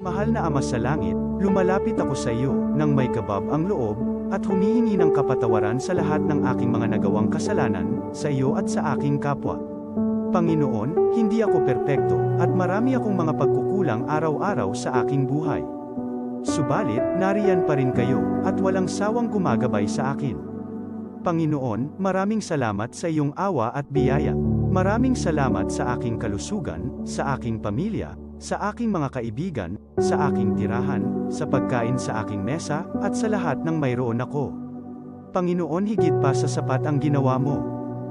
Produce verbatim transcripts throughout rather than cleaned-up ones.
Mahal na Ama sa Langit, lumalapit ako sa iyo nang may kabab ang loob at humihingi ng kapatawaran sa lahat ng aking mga nagawang kasalanan sa iyo at sa aking kapwa. Panginoon, hindi ako perpekto at marami akong mga pagkukulang araw-araw sa aking buhay. Subalit, nariyan pa rin kayo at walang sawang gumagabay sa akin. Panginoon, maraming salamat sa iyong awa at biyaya. Maraming salamat sa aking kalusugan, sa aking pamilya, sa aking mga kaibigan, sa aking tirahan, sa pagkain sa aking mesa, at sa lahat ng mayroon ako. Panginoon, higit pa sa sapat ang ginawa mo.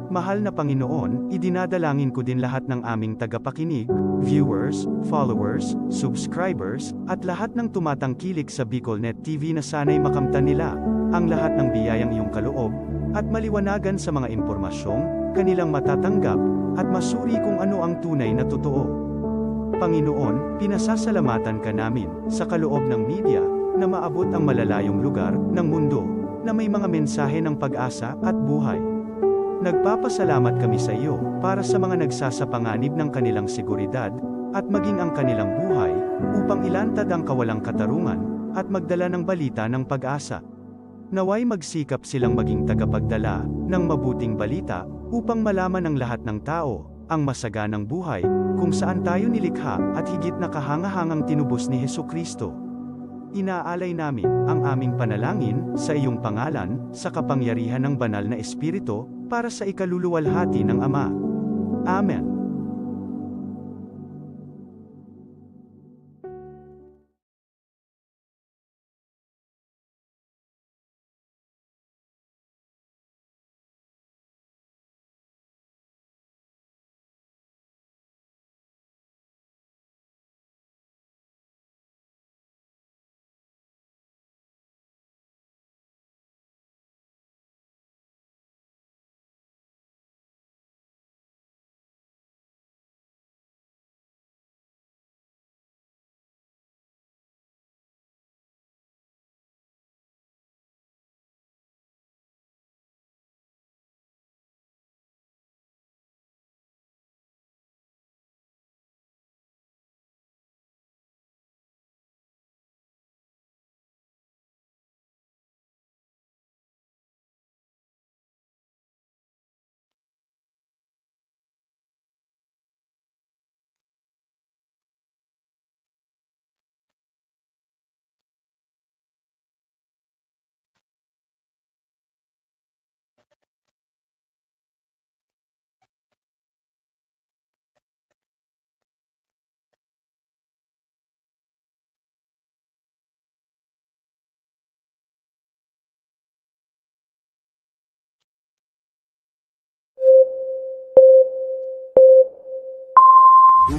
Mahal na Panginoon, idinadalangin ko din lahat ng aming tagapakinig, viewers, followers, subscribers, at lahat ng tumatangkilik sa Bicolnet T V na sana'y makamtan nila ang lahat ng biyayang iyong kaloob at maliwanagan sa mga impormasyong kanilang matatanggap at masuri kung ano ang tunay na totoo. Panginoon, pinasasalamatan ka namin sa kaloob ng media na maabot ang malalayong lugar ng mundo na may mga mensahe ng pag-asa at buhay. Nagpapasalamat kami sa iyo para sa mga nagsasapanganib ng kanilang seguridad at maging ang kanilang buhay upang ilantad ang kawalang katarungan at magdala ng balita ng pag-asa. Naway magsikap silang maging tagapagdala ng mabuting balita upang malaman ng lahat ng tao ang masaganang buhay kung saan tayo nilikha at higit na kahangahangang tinubos ni Jesu-Cristo. Inaalay namin ang aming panalangin sa iyong pangalan, sa kapangyarihan ng Banal na Espiritu, para sa ikaluluwalhati ng Ama. Amen.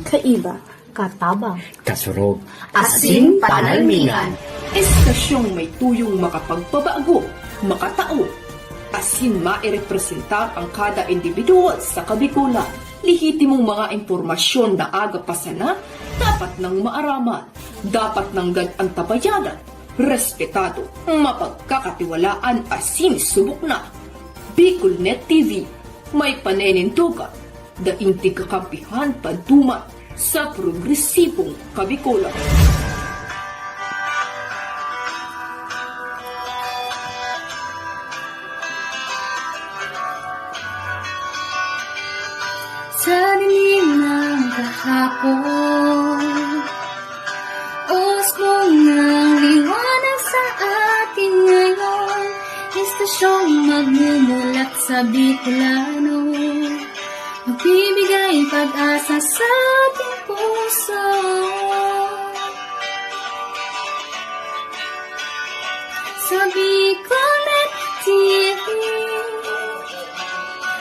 Kaiba, katabang, kasurog, asin panalmingan. Estasyong may tuyong makapagpabago, makatao, asin mairepresentar ang kada individual sa Kabikolan. Lehitimong mga impormasyon na aga pa sana, dapat nang maaraman, dapat nang gad-antabayanan, respetado, mapagkakatiwalaan asin subok na. Bicolnet T V, may paninindogan, daing tigkakampihan paduman sa progresibong Kabikolan. Sa dilim ng kahapon, usbong ng liwanag sa atin ngayon, estasyong magmumulat sa Bicolano, magbibigay pag-asa sa ating puso. Sa Bicolnet T V,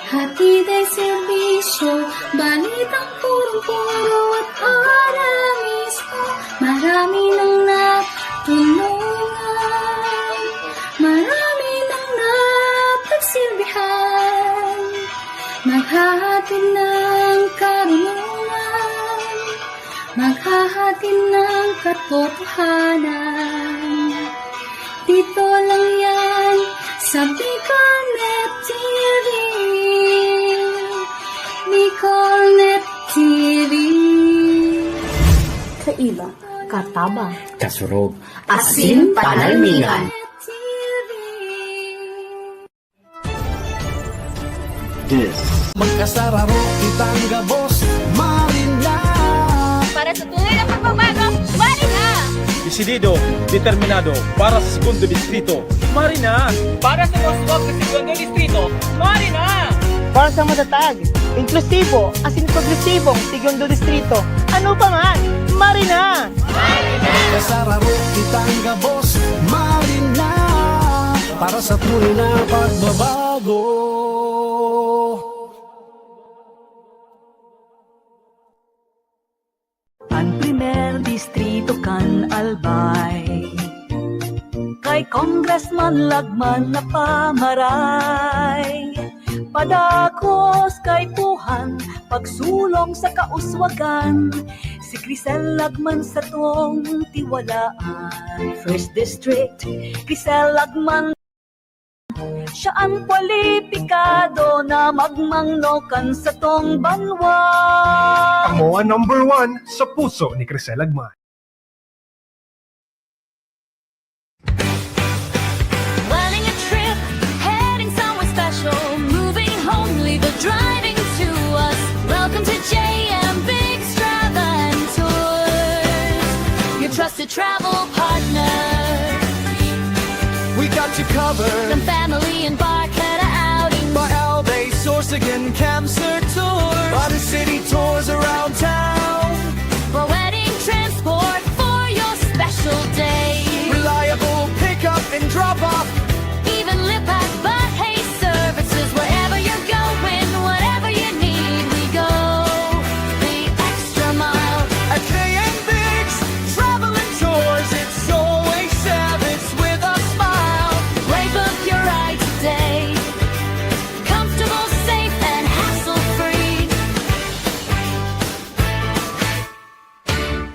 hatid ay serbisyo, balitang purong-puro at ora mismo. Marami nang natulungan, marami nang napagsilbihan, maghahatid ng karunungan, maghahatid ng katotohanan. Dito lang yan sa Bicolnet T V. Bicolnet T V. Kaiba, Patabang. Kasurog. Asin panalmingan. This. Magkasararo kitang gabos, Marina. Para sa tunay na pagbabago, Marina. Desidido, determinado, para sa segundo distrito, Marina. Para sa mas wag na segundo distrito, Marina. Para sa matatag, inklusibo, asin progresibong segundo distrito, ano pa man, Marina. Kasararo kitang gabos, Marina. Para sa tunay na pagbabago. An primer distrito kan Albay, kay Congressman Lagman na pamaray. Padakos kaipuhan, pagsulong sa kauswagan. Si Crisel Lagman satong tiwalaan. First District, Crisel Lagman. Siya an kwalipikado na magmangno kan satong banwa. Amo an number one sa puso ni Crisel Lagman. Planning a trip, heading somewhere special, moving home, leave the driving to us. Welcome to J M Biggs Travel and Tours, your trusted travel partner. We got you covered. From family embark at a outing. By Albay, Sorsogon, Kamsur Tours. By the city tours around town. For wedding transport for your special day. Reliable pickup and drop off. Even Lipat, but hey, services wherever you're going, whatever you need, we go the extra mile. At J M Biggs Travel and Tours, it's always savage with a smile. Playbook your ride today. Comfortable, safe, and hassle-free.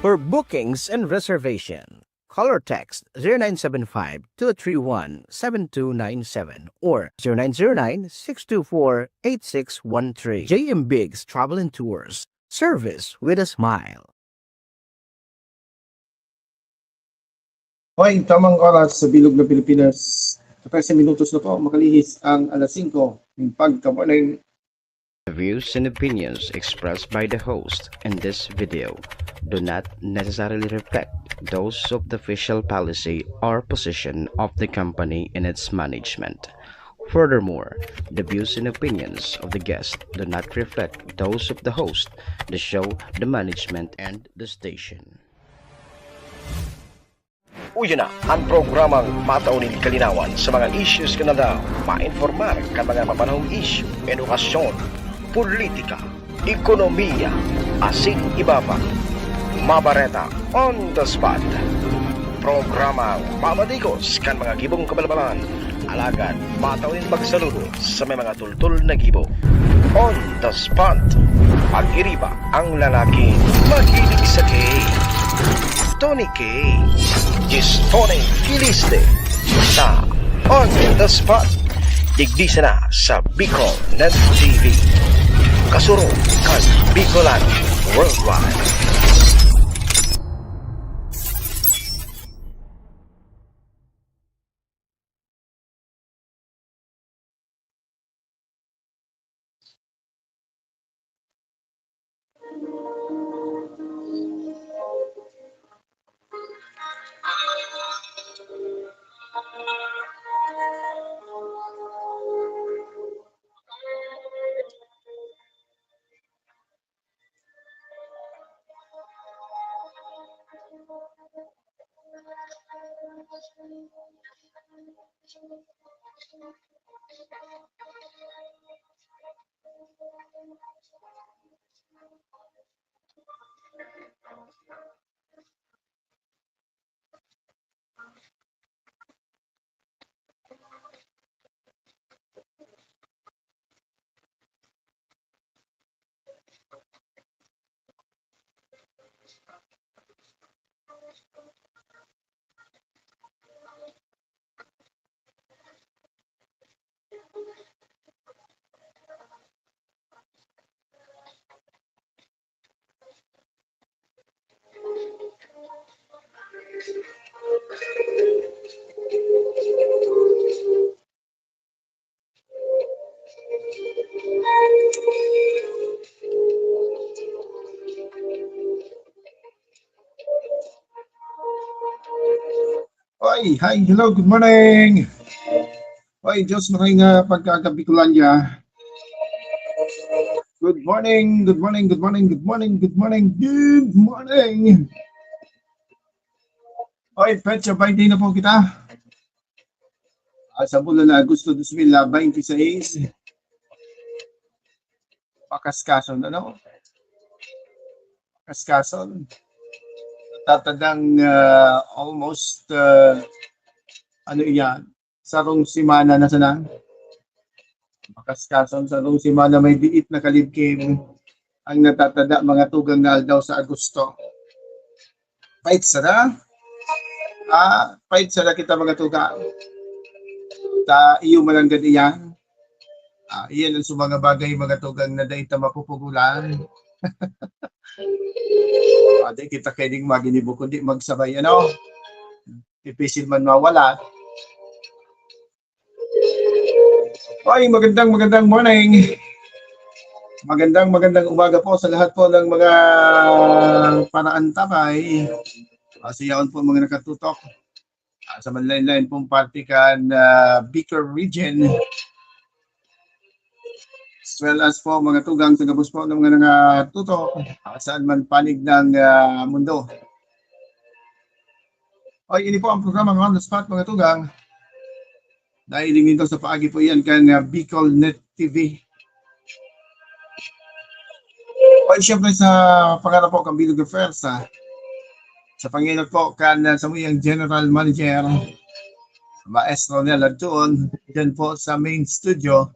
For bookings and reservation, call or text zero nine seven five, two three one, seven two nine seven or zero nine zero nine, six two four, eight six one three. J M Biggs Travel and Tours. Service with a smile. Hoy, tamang oras sa bilog ng Pilipinas. Sa trese minutos na po, makalihis ang alas singko ng pagka-morning. The views and opinions expressed by the host in this video do not necessarily reflect those of the official policy or position of the company and its management. Furthermore, the views and opinions of the guest do not reflect those of the host, the show, the management, and the station. Uya na an programang matao nin kalinawan sa mga issues kan aldaw, mainformar kan mga mapanahong isyu, edukasyon, politika, ekonomiya, asin iba pa. Mabareta on the spot. Programang mamadigos kan mga gibong kabalbalan, alagad matao nin pagsaludo sa may mga tultol na gibo. On the spot. Pag-iriba ang lalaking mahilig sa cake. Tony K. Gistone Kiliste sa On the Spot. Digdi sana sa Bicol Net T V. Kasurog kan Bicolano Worldwide. Hi, hello, good morning. Oy, Diyos, maray nga pagkagabi ko lang ya. Good morning, good morning, good morning, good morning, good morning, good morning. Oy, petsa twenty na po kita. Ah, sa bulan na Agosto dos mil veintiseis. Pakaskason, ano? Pakaskason. Tatadang, ah, almost, ah, ano iyan? Sarong semana na sana. Pakaskason, sarong semana may diit na kalibkim ang natatada, mga tugang, na aldaw sa Agosto. Pait sana. Ah, pait sana kita, mga tugang. Ta iyo man ang gad iyan. Ah, iyan ang sa mga bagay, mga tugang, na dai ta mapupugulan. Ah, di kita pwedeng maginibo, kundi magsabay, ano? Ipisil man mawala. Oy, magandang, magandang morning. Magandang, magandang umaga po sa lahat po ng mga paraantabay. Ah, sa yaon po mga nakatutok. Ah, sa manlain-lain pong parte kan, ah, Bicol Region. As well as po, mga tugang, sa gabos po ng mga nakatutok, ah, saan man panig ng, ah, mundo. Oy, ini po ang programang On the Spot, mga tugang. Nailing nito sa paagi po yan kan, ah, Bicol Net T V. Oy, siyempre sa pangarap po kan Bilog Affairs, ah, sa panginot po kan, ah, samuyang General Manager, Maestro Nel Adtuon, dyan po sa main studio.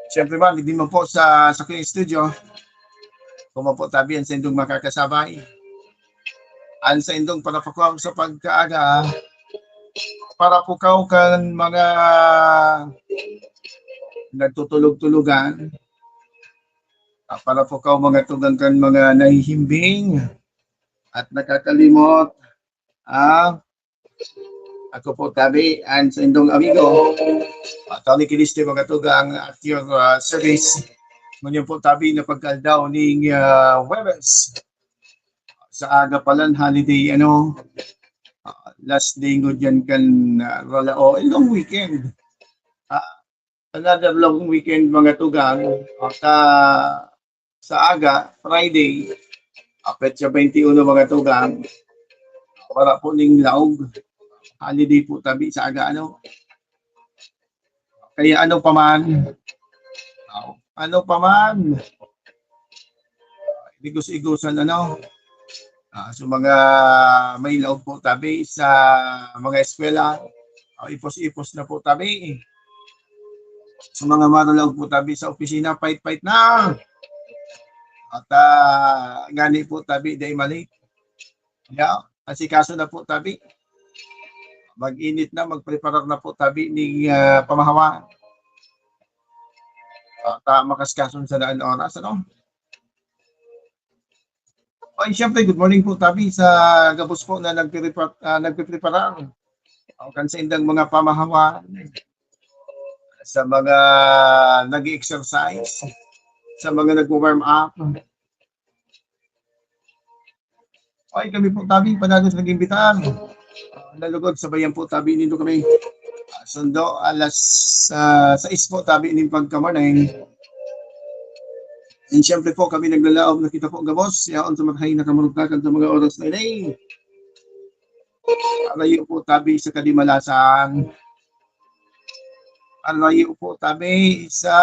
Siyempre man, hindi man po sa, sa Queen Studio, kung man po tabi an saindong makakasabay. An saindong parapukaw sa pagkaaga, parapukaw kan mga nagtutulog-tulugan, ah, parapukaw mga tugang kan mga nahihimbing at nakakalimot. Ah, ako po tabi, an saindong amigo, ah, Tony Kiliste, mga tugang, at your, ah, service. Ngunyan po tabi na pagkaldaw ning, ah, Huwebes. Sa aga pa lang, holiday, ano, ah, last day ngunyan kan, ah, Ralao, a long weekend. Ah, another long weekend, mga tugang. At, ah, sa aga, Friday, ah, petsa twenty-uno, mga tugang. Wala po ning laog. Holiday po tabi sa aga, ano. Kaya ano pa man, ah, ano pa man, igos-igosan, ano. Ah, so mga may laog po tabi sa mga eskwela, ah, ipos-ipos na po tabi. Sa mga marulaog po tabi sa opisina, pait-pait na. At, ah, ngani po tabi, dai mali. Yeah, asikaso na po tabi. Mag-init na, magpreparar na po tabi ning, ah, pamahawa. At, ah, makaskason sa daan oras, ano? Ay, siyempre, good morning po tabi sa gabos po na nagpirepa-, ah, nagpipreparar. O, kan saindang mga pamahawa, sa mga nag-exercise, sa mga nagwa-warm up. Ay, kami po tabi, padagos nag-imbitar. Ah, nalugod, sabayan po tabi nindo kami. Ah, sundo, alas, ah, sais po tabi ning pagka-morning. And siyempre po, kami naglalaom na kita po gabos, yaon sa marahay na kamurugtakan sa mga oras na ini. Alayo po tabi sa kadimalasan. Alayo po tabi sa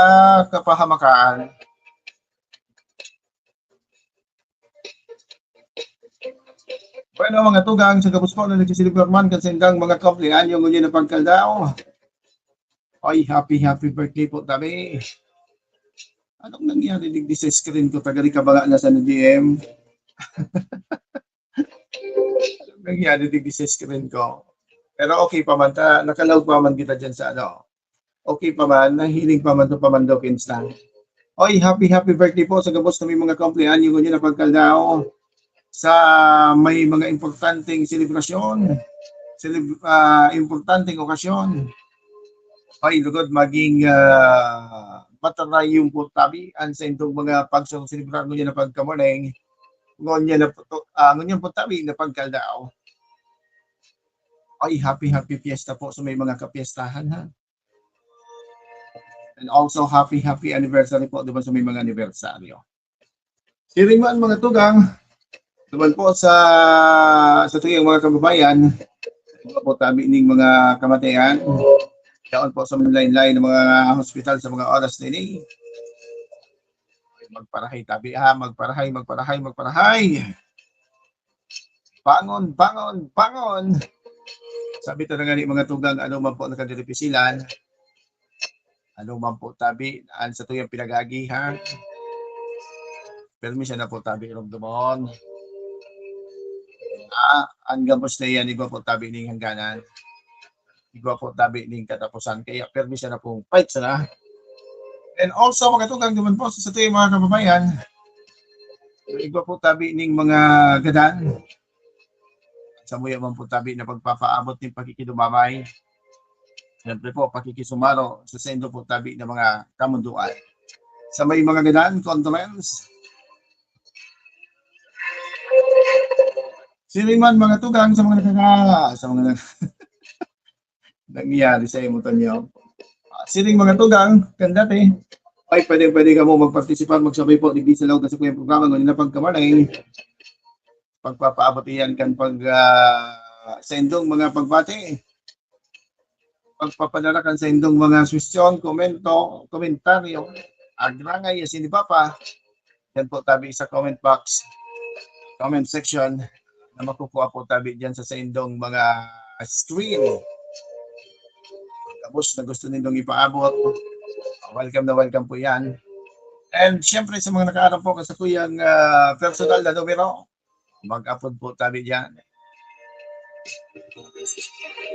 kapahamakan. Bueno, mga tugang, sa gabos po na nagsiselebrar man kan saindang mga kumpleanyo ngunyan na pagkaldaw. Ay, happy, happy birthday po, tabi. Anong nangyari digdi sa screen ko? Tagari ka ba nga nasa D M? Anong nangyari digdi sa screen ko? Pero okay pa man, ta, nakalaog pa man kita dyan sa ano. Okay pa man, nahiling pa man to, pa man daw, Kinstan. Oy, happy, happy birthday po sa gabos na may mga kumpleanyo ngunyan na pagkaldaw. Sa may mga importanteng selebrasyon, seleb-, ah, importanteng okasyon. Ay, lugod, maging, ah, matarayon po tabi an saindong mga pagseselebrar ngunyan na pagka-morning. Ngunyan na po to, ah, ngunyan po tabi na pagkaldaw. Ay, happy, happy fiesta po sa may mga kapiestahan, ha? And also, happy, happy anniversary po, di ba, sa may mga anibersaryo. Siring man, mga tugang, naman po sa, sa tuyang mga kababayan, iba po tabi ning mga kamatayan, yaon po sa mga lain-lain na mga hospital sa mga oras na ini. Magparahay tabi, ha? Magparahay, magparahay, magparahay. Bangon, bangon, bangon. Sabi ta na nga ni mga tugang, ano man po nakadiripi sila, ano man po tabi, an sa tuyang pinag-aagihan. Permi siya na po tabi, rumdumon. Ah, ang gabos na yan, iba po tabi ning hangganan. Igwa po tabi ning katapusan. Kaya permi siya na pong fight sana. And also, mga tugang naman po sa tuyang mga kababayan, igwa po tabi ning mga gadan. Samuya man po tabi na pagpapaabot ning pakikidumamay. Siyempre po, pakikisumaro sa saindo po tabi na mga kamundoan. Sa may mga gadan, condolence. Siring man, mga tugang, sa mga nakaka-, sa mga nag-, nangyari sa imo, Tonyo. Ah, siring, mga tugang, kan dati. Ay, pwede, pwede kamo magpartisipar, magsabay po, digdi sa laog sa kuyang programa, ngunyan na pagkamaling. Pagpapaabot iyan kan pag, ah, saindong mga pagbati. Pagpapadala kan saindong mga suhestyon, komento, komentaryo, agrangay, asin iba pa. Yan po tabi sa comment box, comment section, na makukuha po tabi dyan sa saindong mga screen. Tapos na gusto nindong ipaabot, welcome na welcome po yan. And syempre sa mga nakaaram po sa kuyang, ah, personal na numero, mag-apod po tabi dyan.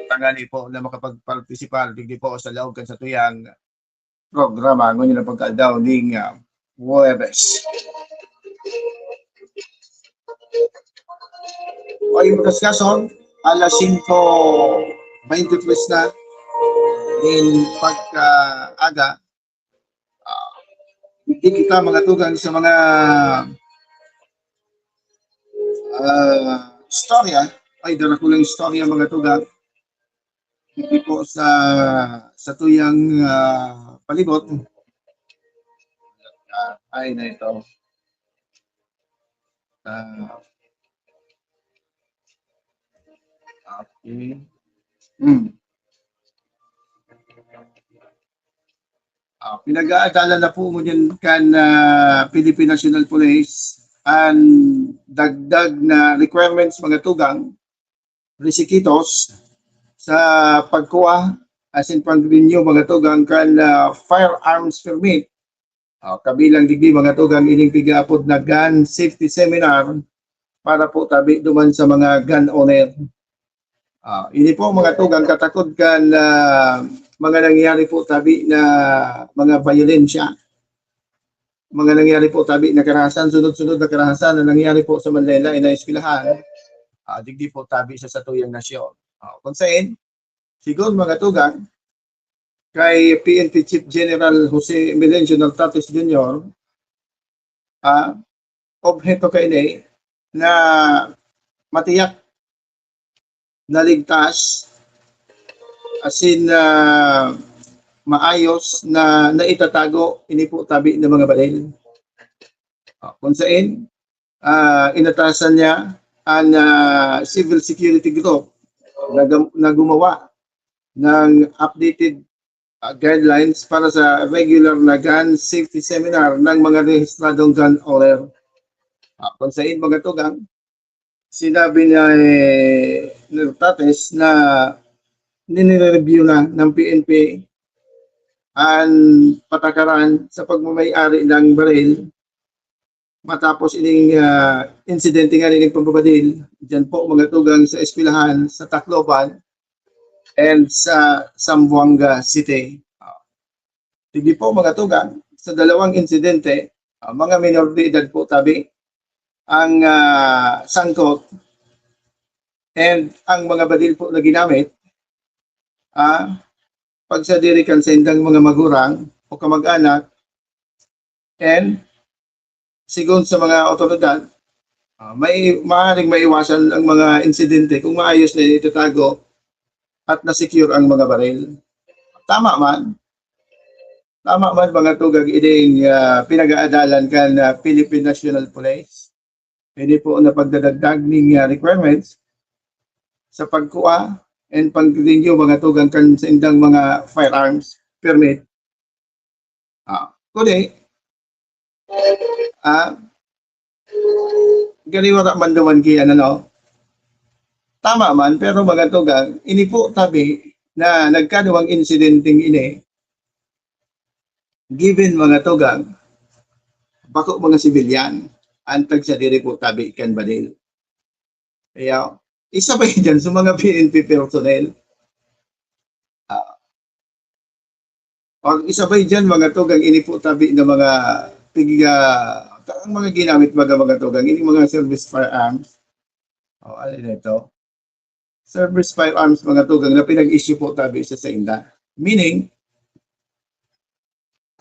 Tangani po na makapagpartisipar digdi po sa laog kan sa tuyang programa ngunyan na pagkaaldaw ning, ah, Huwebes. O, yung kaskason, alas singko veintitrés na in pagkaaga. Ah, hindi kita, mga tugang, sa mga, ah, istorya. Ay, dara ko lang istorya, mga tugang. Hindi po sa, sa tuyang, ah, palibot. Ah, ay, na ito. Ah, okay. Hmm. Ah, pinag-aadalan na po ngunyan kan, ah, Philippine National Police an dagdag na requirements, mga tugang, requisitos sa pagkuha asin pag-renew, mga tugang, kan, ah, firearms permit. Ah, kabilang digdi, mga tugang, ining pigaapod na gun safety seminar para po tabi duman sa mga gun owner. Ah, ini po, mga tugang, katakod kan, ah, mga nangyari po tabi na mga bayolensya. Mga nangyari po tabi na karahasan, sunod-sunod na karahasan na nangyari po sa manlain-lain na eskwelahan. Ah, digdi po tabi sa satuyang nasyon. Ah, kung sain, sigon, mga tugang, kay P N P Chief General Jose Melencio Nartates Junior, ah, obheto kaini na matiyak, naligtas, asin, ah, maayos na naitatago ini po tabi na mga baril. Ah, kung sain, ah, inatasan niya an, ah, civil security group na gam-, na gumawa ng updated, ah, guidelines para sa regular na gun safety seminar ng mga rehistradong gun owner. Ah, kung sain, mga tugang, sinabi niya, eh, ni Tates na nire-review na ng P N P an patakaran sa pagmamay-ari ng baril matapos ining, ah, insidente nga ining pambabadil, diyan po, mga tugang, sa eskwelahan sa Tacloban and sa Zamboanga City. Ah, sige po, mga tugang, sa dalawang insidente, ah, mga minor de edad po tabi ang, ah, sangkot, and ang mga badil po na ginamit, ah, pagsadiri kan saindang mga magurang o kamag-anak, and sigon sa mga awtoridad, ah, may, maaaring maiwasan ang mga insidente kung maayos na itatago at na-secure ang mga baril. Tama man. Tama man, mga tugang, ining, ah, pinag-aadalan kan, ah, Philippine National Police. Ini po na pagdadagdag ning, ah, requirements sa pagkuha and pag-renew, mga tugang, kan saindang mga firearms permit. Ah, kundi, ah, gani wala man duman ki, ano, no? Tama man, pero, mga tugang, ini po tabi na nagkaduwang insidenteng ini, given, mga tugang, bako mga sibilyan, an tagsadiri po tabi kan baril. Kaya, isabay dyan sa mga P N P personnel. Ah, pag isabay dyan, mga tugang, ini po tabi na mga pig-, ah, ang mga ginamit, mga, mga tugang, ini mga service firearms. O, ano na ito? Service firearms, mga tugang, na pinag-issue po tabi sa sainda. Meaning,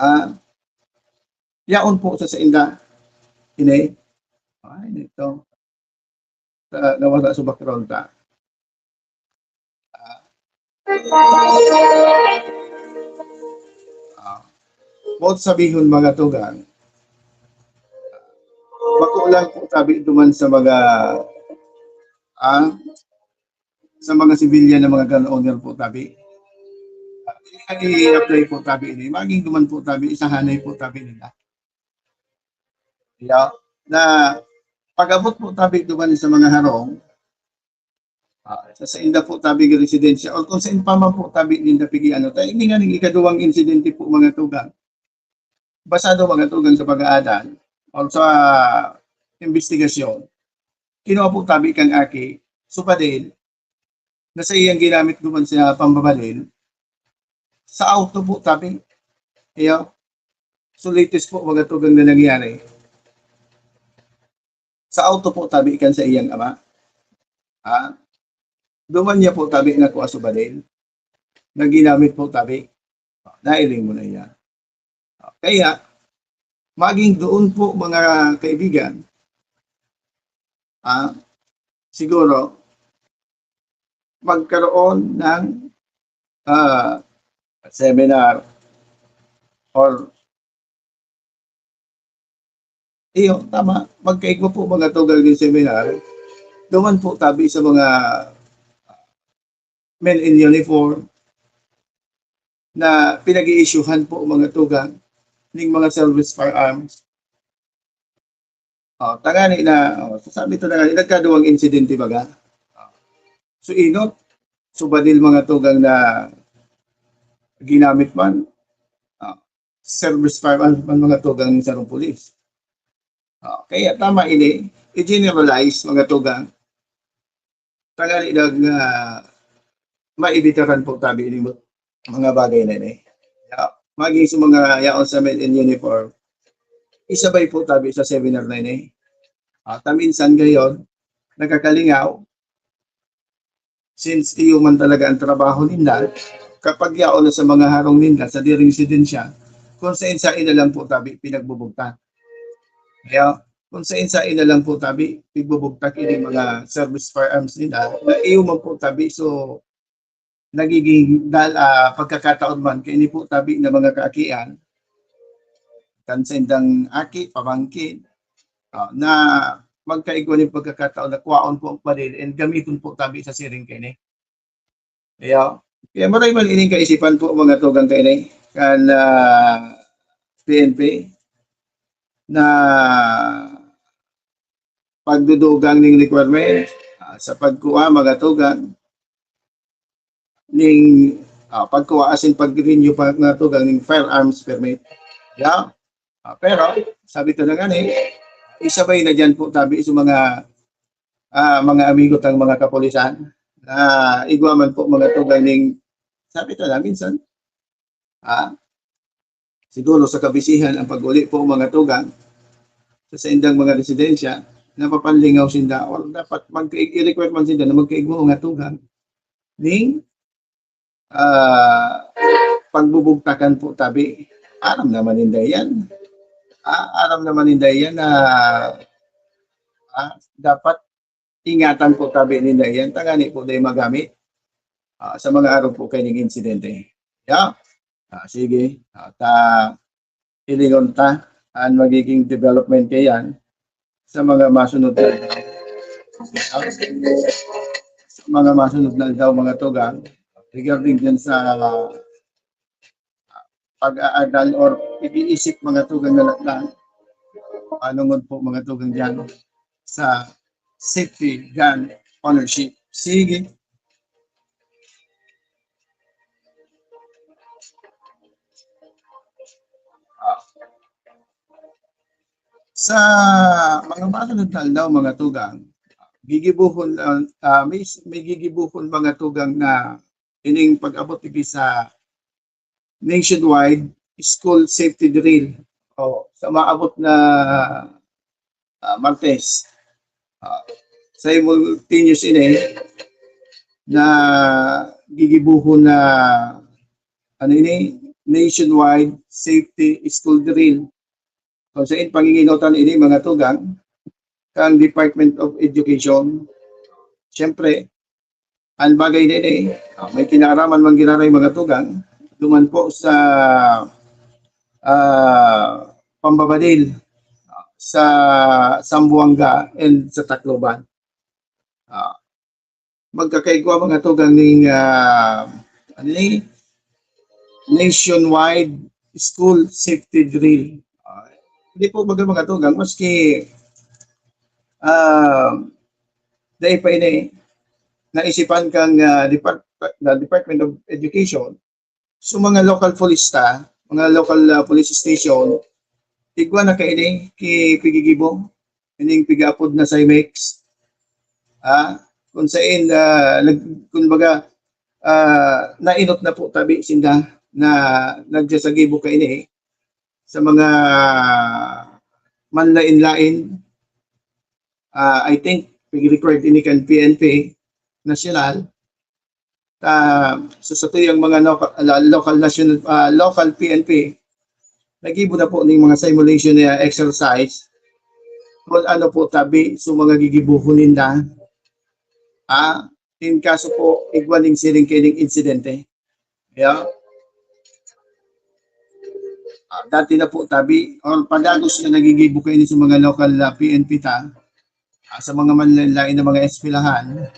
ah, yaon po sa sainda. Ini. Ay, nito. Ah, nawala sa background ta. Ah. Ah. Boot sabihon, mga tugang, bako lang po tabi duman sa mga, ah, sa mga sibilyan na mga gun owner po tabi. Ah, i-apply po tabi ini. Magin duman po tabi, isahanay po tabi nila. Ya, na pag-abot po tabi duman sa mga harong, ah, sa sainda po tabi nga residensya, or kung sain pa man po tabi ninda pig-ano, ta ini nga ning ikaduwang insidente po, mga tugang. Basado, mga tugang, sa pag-aadan o sa imbestigasyon, kinuha po tabi kang aki, supadil, na sa iyang ginamit duman sa pambabalil, sa auto po tabi. Iyo. So, latest po, mga tugang, na nangyari. Sa auto po tabi kan sa iyang ama. Ha? Duman niya po tabi na kua subalin. Na ginamit po tabi. Nailing mo na iya. Kaya, maging doon po, mga kaibigan, ah, siguro, magkaroon ng, ah, seminar or, iyo, tama, magkaigwa po, mga tugang, yung seminar. Duman po tabi sa mga men in uniform na pinag-i-issuehan po, mga tugang, ning mga service firearms. Oh, tangani na, oh, sasabi to na nga, nagkaduwang insidente baga. Oh. So, inot, subalin, mga tugang, na ginamit man, oh, service firearms man, mga tugang, ning sarong pulis. Oh, kaya tama ini, i-generalize, mga tugang, tangani na nga maibitaran po tabi ini mga bagay na ini. Ya, maging sa mga yaon sa men in uniform, isabay po tabi sa seminar na ini. Ah, ta minsan gayon, nakakalingaw, since iyo man talaga ang trabaho ninda, kapag yaon na sa mga harong ninda, sa diring residensya, kung sain-sain na lang po tabi pinagbubugtak. Kaya, kung sain-sain na lang po tabi, pigbubugtak ini mga service firearms nila, na iyo man po tabi, so, nagiging dal-, ah, pagkakataon man, kaini po tabi na mga kaakian, kan saindang aki, pamangkin, ah, na magkaigwa nin pagkakataon na kwaon po ang baril and gamiton po tabi sa siring kaini. Kaya, kaya maray man ining kaisipan po, mga tugang, kaini, kan, ah, P N P, na pagdudugang ning requirement, ah, sa pagkuha, mga tugang, ning, ah, pagkuha asin pag-renew pa, mga tugang, ning firearms permit. Ya? Ah, pero, sabi ko na nga ni, isabay na dyan po tabi sa mga, ah, mga amigo tang mga kapulisan na igwa man po, mga tugang, ning, sabi ko na minsan, ah, siguro sa kabisihan ang pag-uli po, mga tugang, sa saindang mga residensya, napapanlingaw sinda or dapat magka-, i-require man sinda na magkaigwa, mga tugang, ning, ah, pagbubugtakan po tabi. Aram naman ninda yan. Ah, aram naman ninda yan na, ah, dapat ingatan po tabi ninda yan. Tangani po dahil magamit. ah, sa mga arog po kaining insidente. Yeah? Ah, sige. At, ah, hilingon ta an magiging development kaiyan sa mga masunod na, sa mga masunod na aldaw, mga tugang, regarding dyan sa pag-aadal or pag-iisip, mga tugang, na lang, panungod po, mga tugang, dyan sa safety gun ownership. Sige. Ah. Sa mga masunod na aldaw, mga tugang, gigibuhon, ah, ah, may, may gigibuhon, mga tugang, na ining pag-abot digdi sa nationwide school safety drill. O, sa maabot na, ah, Martes. Ah, simultaneous ini na gigibuhon na, ano ini, nationwide safety school drill. Kung sain panginginotan ini, mga tugang, kang Department of Education. Siyempre, ang bagay na ini, ah, may kinaaraman man giraray, mga tugang, duman po sa, ah, pambabadil, ah, sa Zamboanga and sa Tacloban. Ah, magkakaigwa, mga tugang, ning, ah, ano ni? Nationwide School Safety Drill. Ah, hindi po baga, mga tugang, maski, ah, dai pa ini naisipan kang, ah, depart-, the Department of Education, so mga local police ta, mga local, ah, police station, igwa na kaini ki pigigibo, ining pigaapod na Simex. Ah, kung sain, ah, nag-, kumbaga, ah, nainot na po tabi sinda na nagsasagibo kaini sa mga manlain-lain. Ah, I think, pig-record ini kan P N P National. Ah, sa satuyang mga local, local national, ah, local P N P, nagibo na po ning mga simulation na exercise. Kung ano po tabi, so mga gigibuhon ninda. Ah, in kaso po, igwa ning siring kaining insidente. Yeah. Ah, dati na po tabi, or padagos na nagigibo kaini sa mga local, ah, P N P ta, ah, sa mga manlain-lain na mga eskwelahan.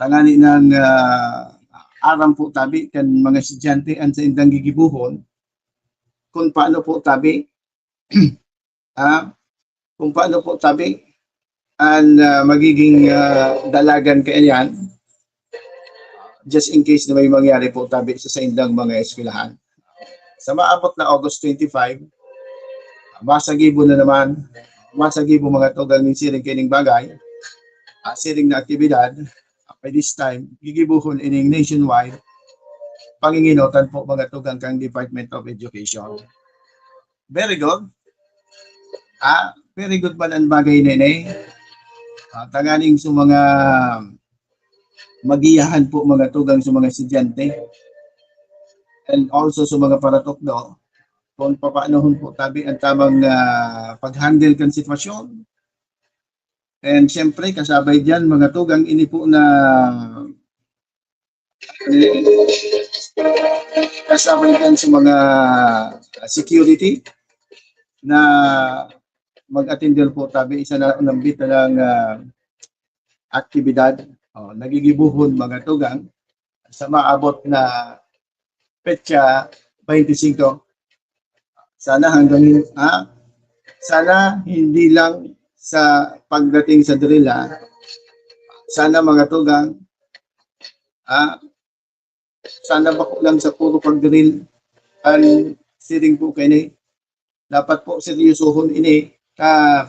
Tangani nang, ah, aram po tabi kan mga estudyante an saindang gigibuhon, kung paano po tabi, ah, kung paano po tabi an, ah, magiging, ah, dalagan kaiyan, just in case na may mangyari po tabi sa saindang mga eskwelahan. Sa maabot na August twenty-five, masagibo na naman, masagibo, mga tugang, ning siring kaining bagay, ah, siring na aktibidad. Ah, by this time, gigibuhon ining nationwide panginginotan po, mga tugang, kang Department of Education. Very good. Ah, very good man ang bagay na ini. Ah, tanganing sa mga magiyahan po, mga tugang, sa mga estudyante, and also sa mga paratukdo, kung papaanohon po tabi ang tamang, ah, pag-handle kan sitwasyon. And siyempre, kasabay diyan, mga tugang, ini po na, eh, kasabay diyan sa mga security na mag-attend po tabi sa na-, nambit na lang, ah, aktibidad. Oh, nagigibuhon, mga tugang, sa maabot na petsa twenty-five. Sana hanggang, ha? Sana hindi lang sa pagdating sa drill, ha? Sana, mga tugang, ha? Sana bako lang sa puro pag-drill an siring po kaini. Dapat po seryosohon ini. Ka,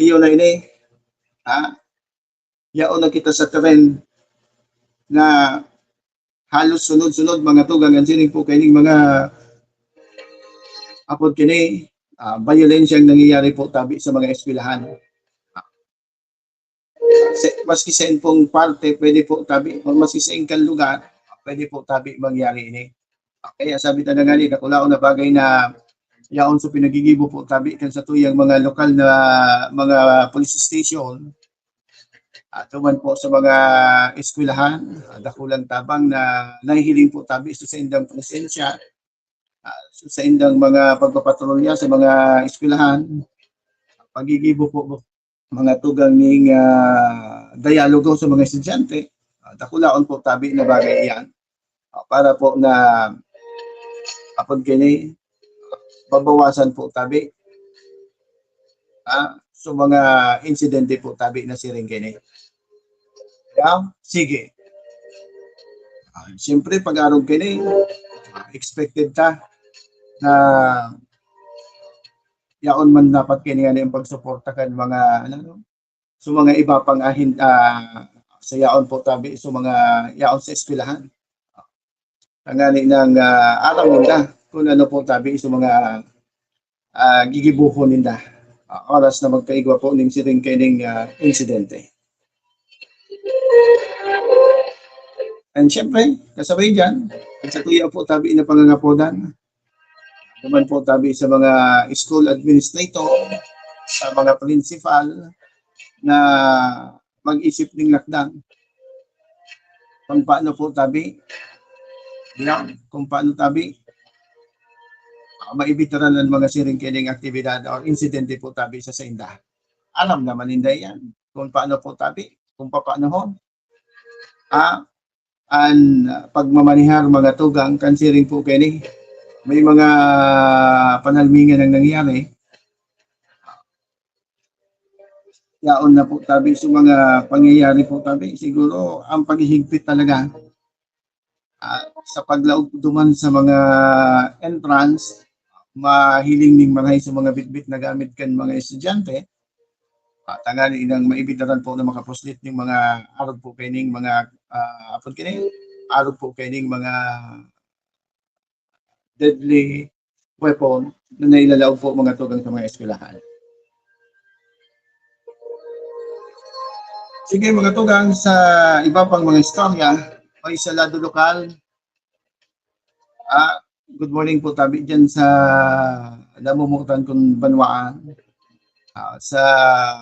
iyo na ini. Ha? Yaon na kita sa trend na halos sunod-sunod, mga tugang, an siring po kaining mga apod kini, ah, bayolensyang nangyayari po tabi sa mga eskwelahan. Sa, maski sa sain pong parte, pwede po tabi, o maski sa sain kan lugar, pwede po tabi mangyari ini. Kaya sabi ta na nga ni, dakulaon na bagay na yaon sa pinagigibo po tabi kan satuyang mga lokal na mga police station, At duman po sa mga eskwelahan, ah, dakulang tabang na nahihiling po tabi sa saindang presensya, ah, sa saindang mga pagpapatrolya sa mga eskwelahan, pagigibo po mga tugang ning, ah, dialogo sa mga estudyante. Ah, dakulaon po tabi na bagay iyan. Ah, para po na, apod kini, mabawasan po tabi, ah, so mga insidente po tabi na siring kini. Yeah? Sige. Ah, siyempre, pag-arog kini, expected ta na yaon man dapat kini nga ang pagsuporta kan mga, ano, so mga iba pang ahin-, ah, sa yaon po tabi, so mga yaon sa eskwelahan. Tangani nang, ah, aram ninda kung ano po tabi, so mga, ah, gigibuhon ninda. Ah, oras na magkaigwa po ning siring kaining, ah, insidente. And syempre, kasabay dyan, ang sa tuya po tabi na pangangapodan, naman po tabi sa mga school administrator, sa mga principal na mag-isip ning lakdang. Kung paano po tabi, yan, kung paano tabi, ah, maibitaran ang mga siring kining aktibidad o insidente po tabi sa sainda. Alam naman ninda yan kung paano po tabi, kung papaanohon. Ah, an pagmamanihar, mga tugang, kan siring po kini. May mga panalmingan ang nangyari. Yaon na po tabi sa mga pangyayari po tabi. Siguro, ang paghihigpit talaga, ah, sa paglaog duman sa mga entrance, mahiling ning marahay sa mga bitbit na gamit kan mga estudyante, ah, tangani nang maibitaran po na makapuslit ning mga arog po kaining mga, ah, apod kini, arog po kaining mga deadly weapon na nailalaog po, mga tugang, sa mga eskwelahan. Sige, mga tugang, sa iba pang mga istorya, o sa lado lokal, ah, good morning po tabi dyan sa namumutan kong banwaan. Ah, sa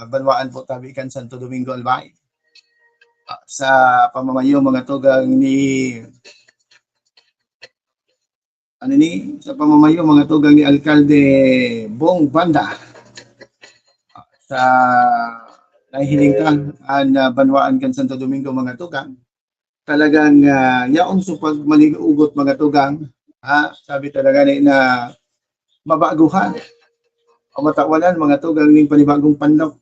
banwaan po tabi kan Santo Domingo, Albay. Ah, sa pamamayo, mga tugang, ni, ano ni, sa pamamayo, mga tugang, ni Alkalde Bong Banda. Ah, sa nahihiling ka, an, ah, banwaan kan Santo Domingo, mga tugang. Talagang, ah, yaon sa pagmalinugot, mga tugang, ha? Sabi talaga ni na mabaguhan o matawanan, mga tugang, ning panibagong panlok.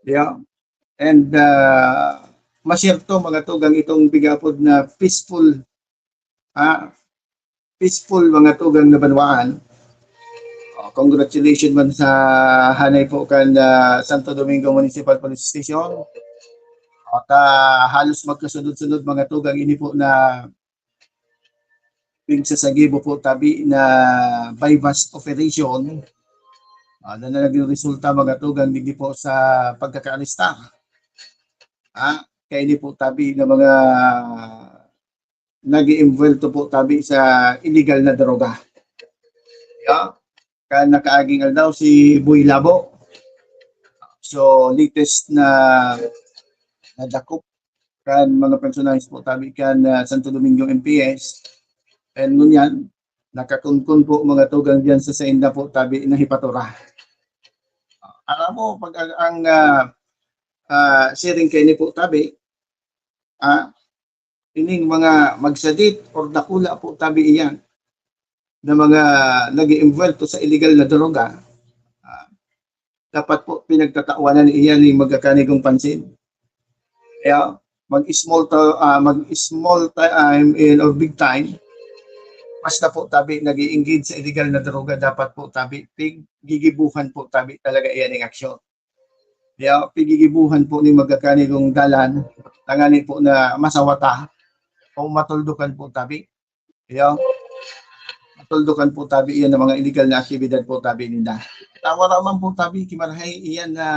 Yeah. And, ah, masyerto, mga tugang, itong pigapod na peaceful, ah, peaceful, mga tugang, na banwaan. Oh, congratulations man sa hanay po kan, ah, Santo Domingo Municipal Police Station. At, ah, halos magkasunod-sunod, mga tugang, ini po na pigsasagibo po tabi na buy-bust operation, ah, na naging resulta, mga tugang, digdi po sa pagkakaaresta. Ah, kaini po tabi na mga nag-iimbwelto po tabi sa illegal na droga. Yeah? Kan nakaaging aldaw, si Boy Labo. So, latest na nadakop kan mga personahes po tabi kan, ah, Santo Domingo M P S. And ngunyan, nakakunkun po, mga tugang, diyan sa sainda po tabi na hipatura. Alam mo, pag ang, ang, ah, ah, siring kaini po tabi, ah, ining mga magsadit or dakula po tabi iyan na mga nag-iimbwelto sa illegal na droga, ah, dapat po pinagtatawanan iyan ning magkakanigong pansin. Kaya mag-small ta-, ah, mag-small time or big time, basta po tabi nag-i-engage sa illegal na droga, dapat po tabi pig-, gigibuhan po tabi talaga iyan ning aksyon. Kaya pigigibuhan po ning magkakanigong dalan, tangani po na masawata o matuldukan po tabi. Kaya matuldukan po tabi iyan ng mga illegal na aktibidad po tabi ninda. Tawara man po tabi, kimarahay iyan na,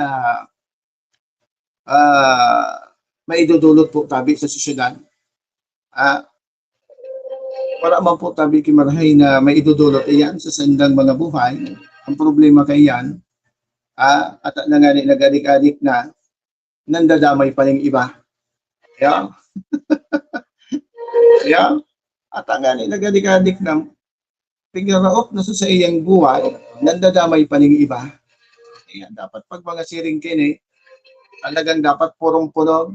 ah, maidudulot po tabi sa sosyedad. Ah, wala man po tabi kimarahay na maidudulot iyan sa sandang mga buhay. Ang problema kaiyan, ah, at na nga ni nag-adik-adik na, nandadamay pa ning iba. Ya? Ya? At ang gani, nagadigadik na, pigaraot na sa saiyang buhay, nandadamay pa ning iba. Kaya dapat pag mga siring kini, talagang dapat purong-puno.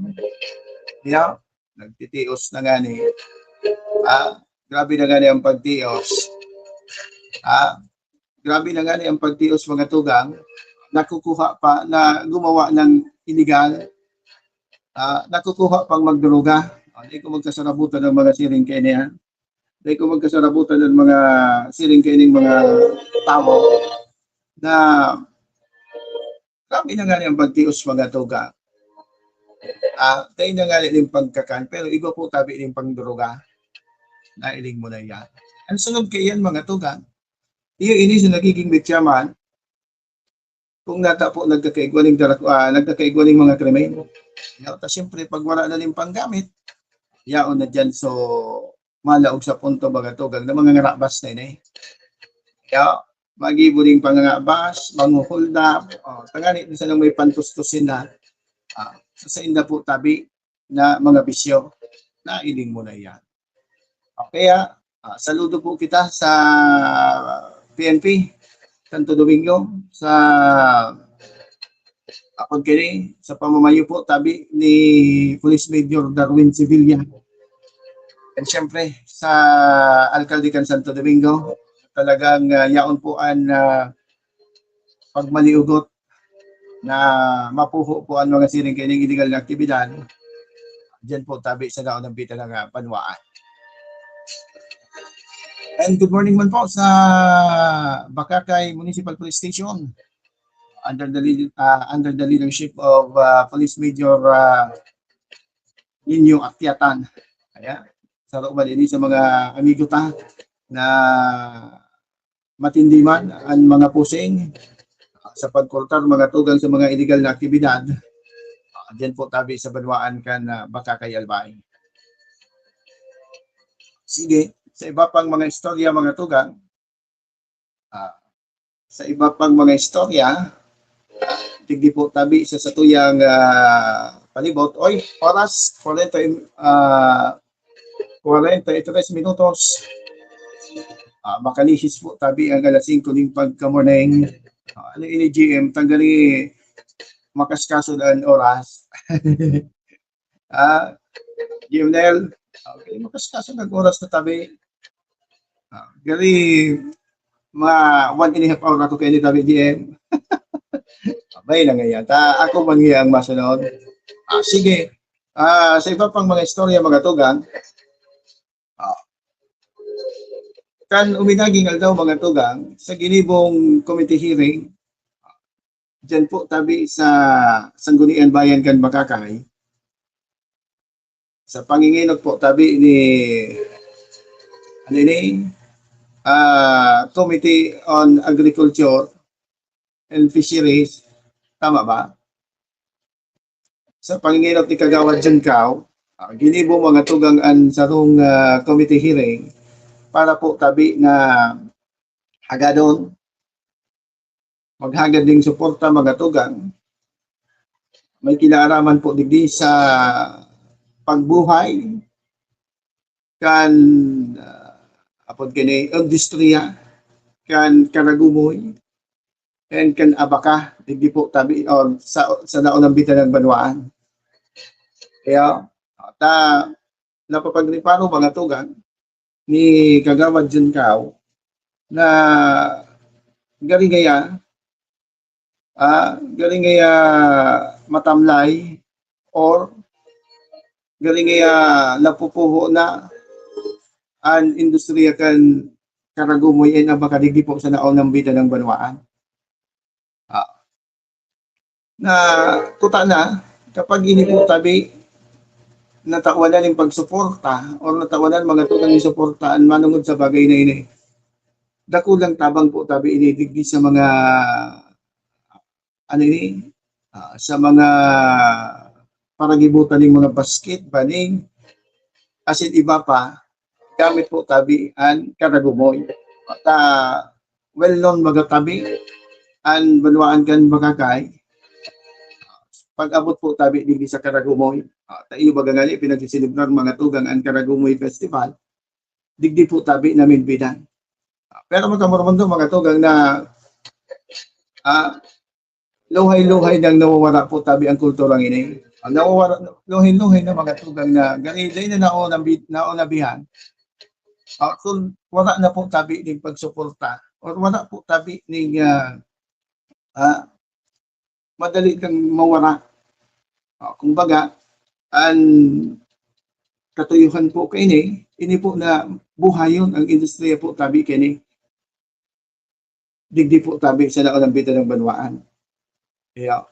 Ya? Nagtitios na ngani. Ah, grabe na ngani ang pagtios. Ah, grabe na ngani ang pagtios, mga tugang. Nakukuha pa na gumawa ng iligal. Ah, nakukuha pang magdroga. Ah, di ko magkasarabutan ng mga siring kaya niya. Di ko magkasarabutan ng mga siring kaya ning mga tao na grabe na ngani ang pagtios, mga tugang. Ah, tayo na ngani ning pagkakan, pero iba po tabi ning pangdroga. Nailing mo na yan. Ang sunod kaya yan, mga tugang, iyo ini sa nagiging bityaman, kung nata po nagkakaigwa ning darak-, ah, nagkakaigwa ning mga krimen. Ya, ta siyempre, pag wala na ning panggamit, yaon na dyan. So, malaog sa punto, mga tugang, na mga ngarabas na ini. Ya, magibo ning pangangabas, manghuhuldap, oh, tangani sa nang may pantustusin na, ah, sa inda po tabi na mga bisyo, nailing mo na yan. O kaya, ah, saludo po kita sa P N P, Santo Domingo, sa, apod kini, sa pamamayo po, tabi ni Police Major Darwin Sevilla. And syempre, sa alkalde kan Santo Domingo, talagang, ah, yaon po an, ah, pagmaliugot na mapuho po ang mga siring kaining illegal na aktibidad. Diyan po tabi sa daon ng pita ng, ah, banwaan. And good morning man po sa Bacacay Municipal Police Station under the lead-, ah, under the leadership of, ah, Police Major, ah, Nino Atiatan. Kaya, saro man ini sa mga amigo ta na matindi man ang mga pusing sa pagkortar, mga tugang sa mga illegal na aktibidad. Ah, diyan po tabi sa banwaan kan, ah, Bacacay, Albay. Sige, sa iba pang mga istorya, mga tugang, ah, sa iba pang mga istorya, digdi po tabi sa satuyang, ah, palibot. Oy, oras, kwarenta, ah, kwarenta y tres minutos. Ah, makalihis po tabi ang alas singko ning pagka-morning. Ah, ano ini, G M? Tanggali makaskaso na ang oras. Ah, G M Nel, okay, makaskaso nag oras na tabi. Ah, gali, mga one and a half hour ako kayo ni tabi, G M. Abay na ngayon. Ta, ako man ngayon ang masunod. Ah, sige. Ah, sa iba pang mga istorya, mga tugang, ah, kan uminaging aldaw, mga tugang, sa ginibong committee hearing, diyan po tabi sa Sanggunian Bayan kan Bacacay, sa panginginot po tabi ni, ano ini, ah, Committee on Agriculture and Fisheries, tama ba? Sa panginginot ni Kagawad Juncao, ah, ginibo, mga tugang, an sarong, ah, committee hearing para po tabi na hagadon, maghagad ning suporta, mga tugang. May kinaaraman po digdi sa pagbuhay kan, ah, apod kini, industriya kan karagumoy and kan abaka, digdi po tabi, or sa, sa naunang bita ng banwaan. Kaya, ta, napapagreparo, mga tugang, ni Kagawad Juncao na gari ngaya, ah, gari ngaya matamlay or gari ngaya napupuho na an industriya kan karagumoy and abaka digdi po sa naunang bida ng banwaan. Ah, na kuta na, kapag ini po tabi, natawanan ning pagsuporta or natawanan, mga tugang, ning suporta an manongod sa bagay na ini, dakulang tabang po tabi ini digdi sa mga, ano ini, ah, sa mga paragibutan ning mga basket, baning, asin iba pa, gamit po tabi an karagumoy. At, ah, well known, mga tabi, an banwaan kan Bacacay, pag-abot po tabi digdi sa Caragumoy. Ah, tayo baga ngali pinagsiselebrar, mga tugang, ang Caragumoy Festival. Digdi po tabi na Minbidan. Ah, pero magkamurmundo, mga tugang, na, ah, luhay-luhay nang nawawara po tabi ang kulturang ini. Ang nawawara, luhay-luhay na, mga tugang, na gani, dahil na naon ang bi-, naon na bihan. Ah, kung wala na po tabi ning pagsuporta, or wala po tabi ning, ah, ah, madali kang mawara. Ah, kumbaga, ang katuyuhan po kaini, ini po na buhayon ang industriya po tabi kaini. Digdi po tabi sa naunambitan ng banwaan. Yeah.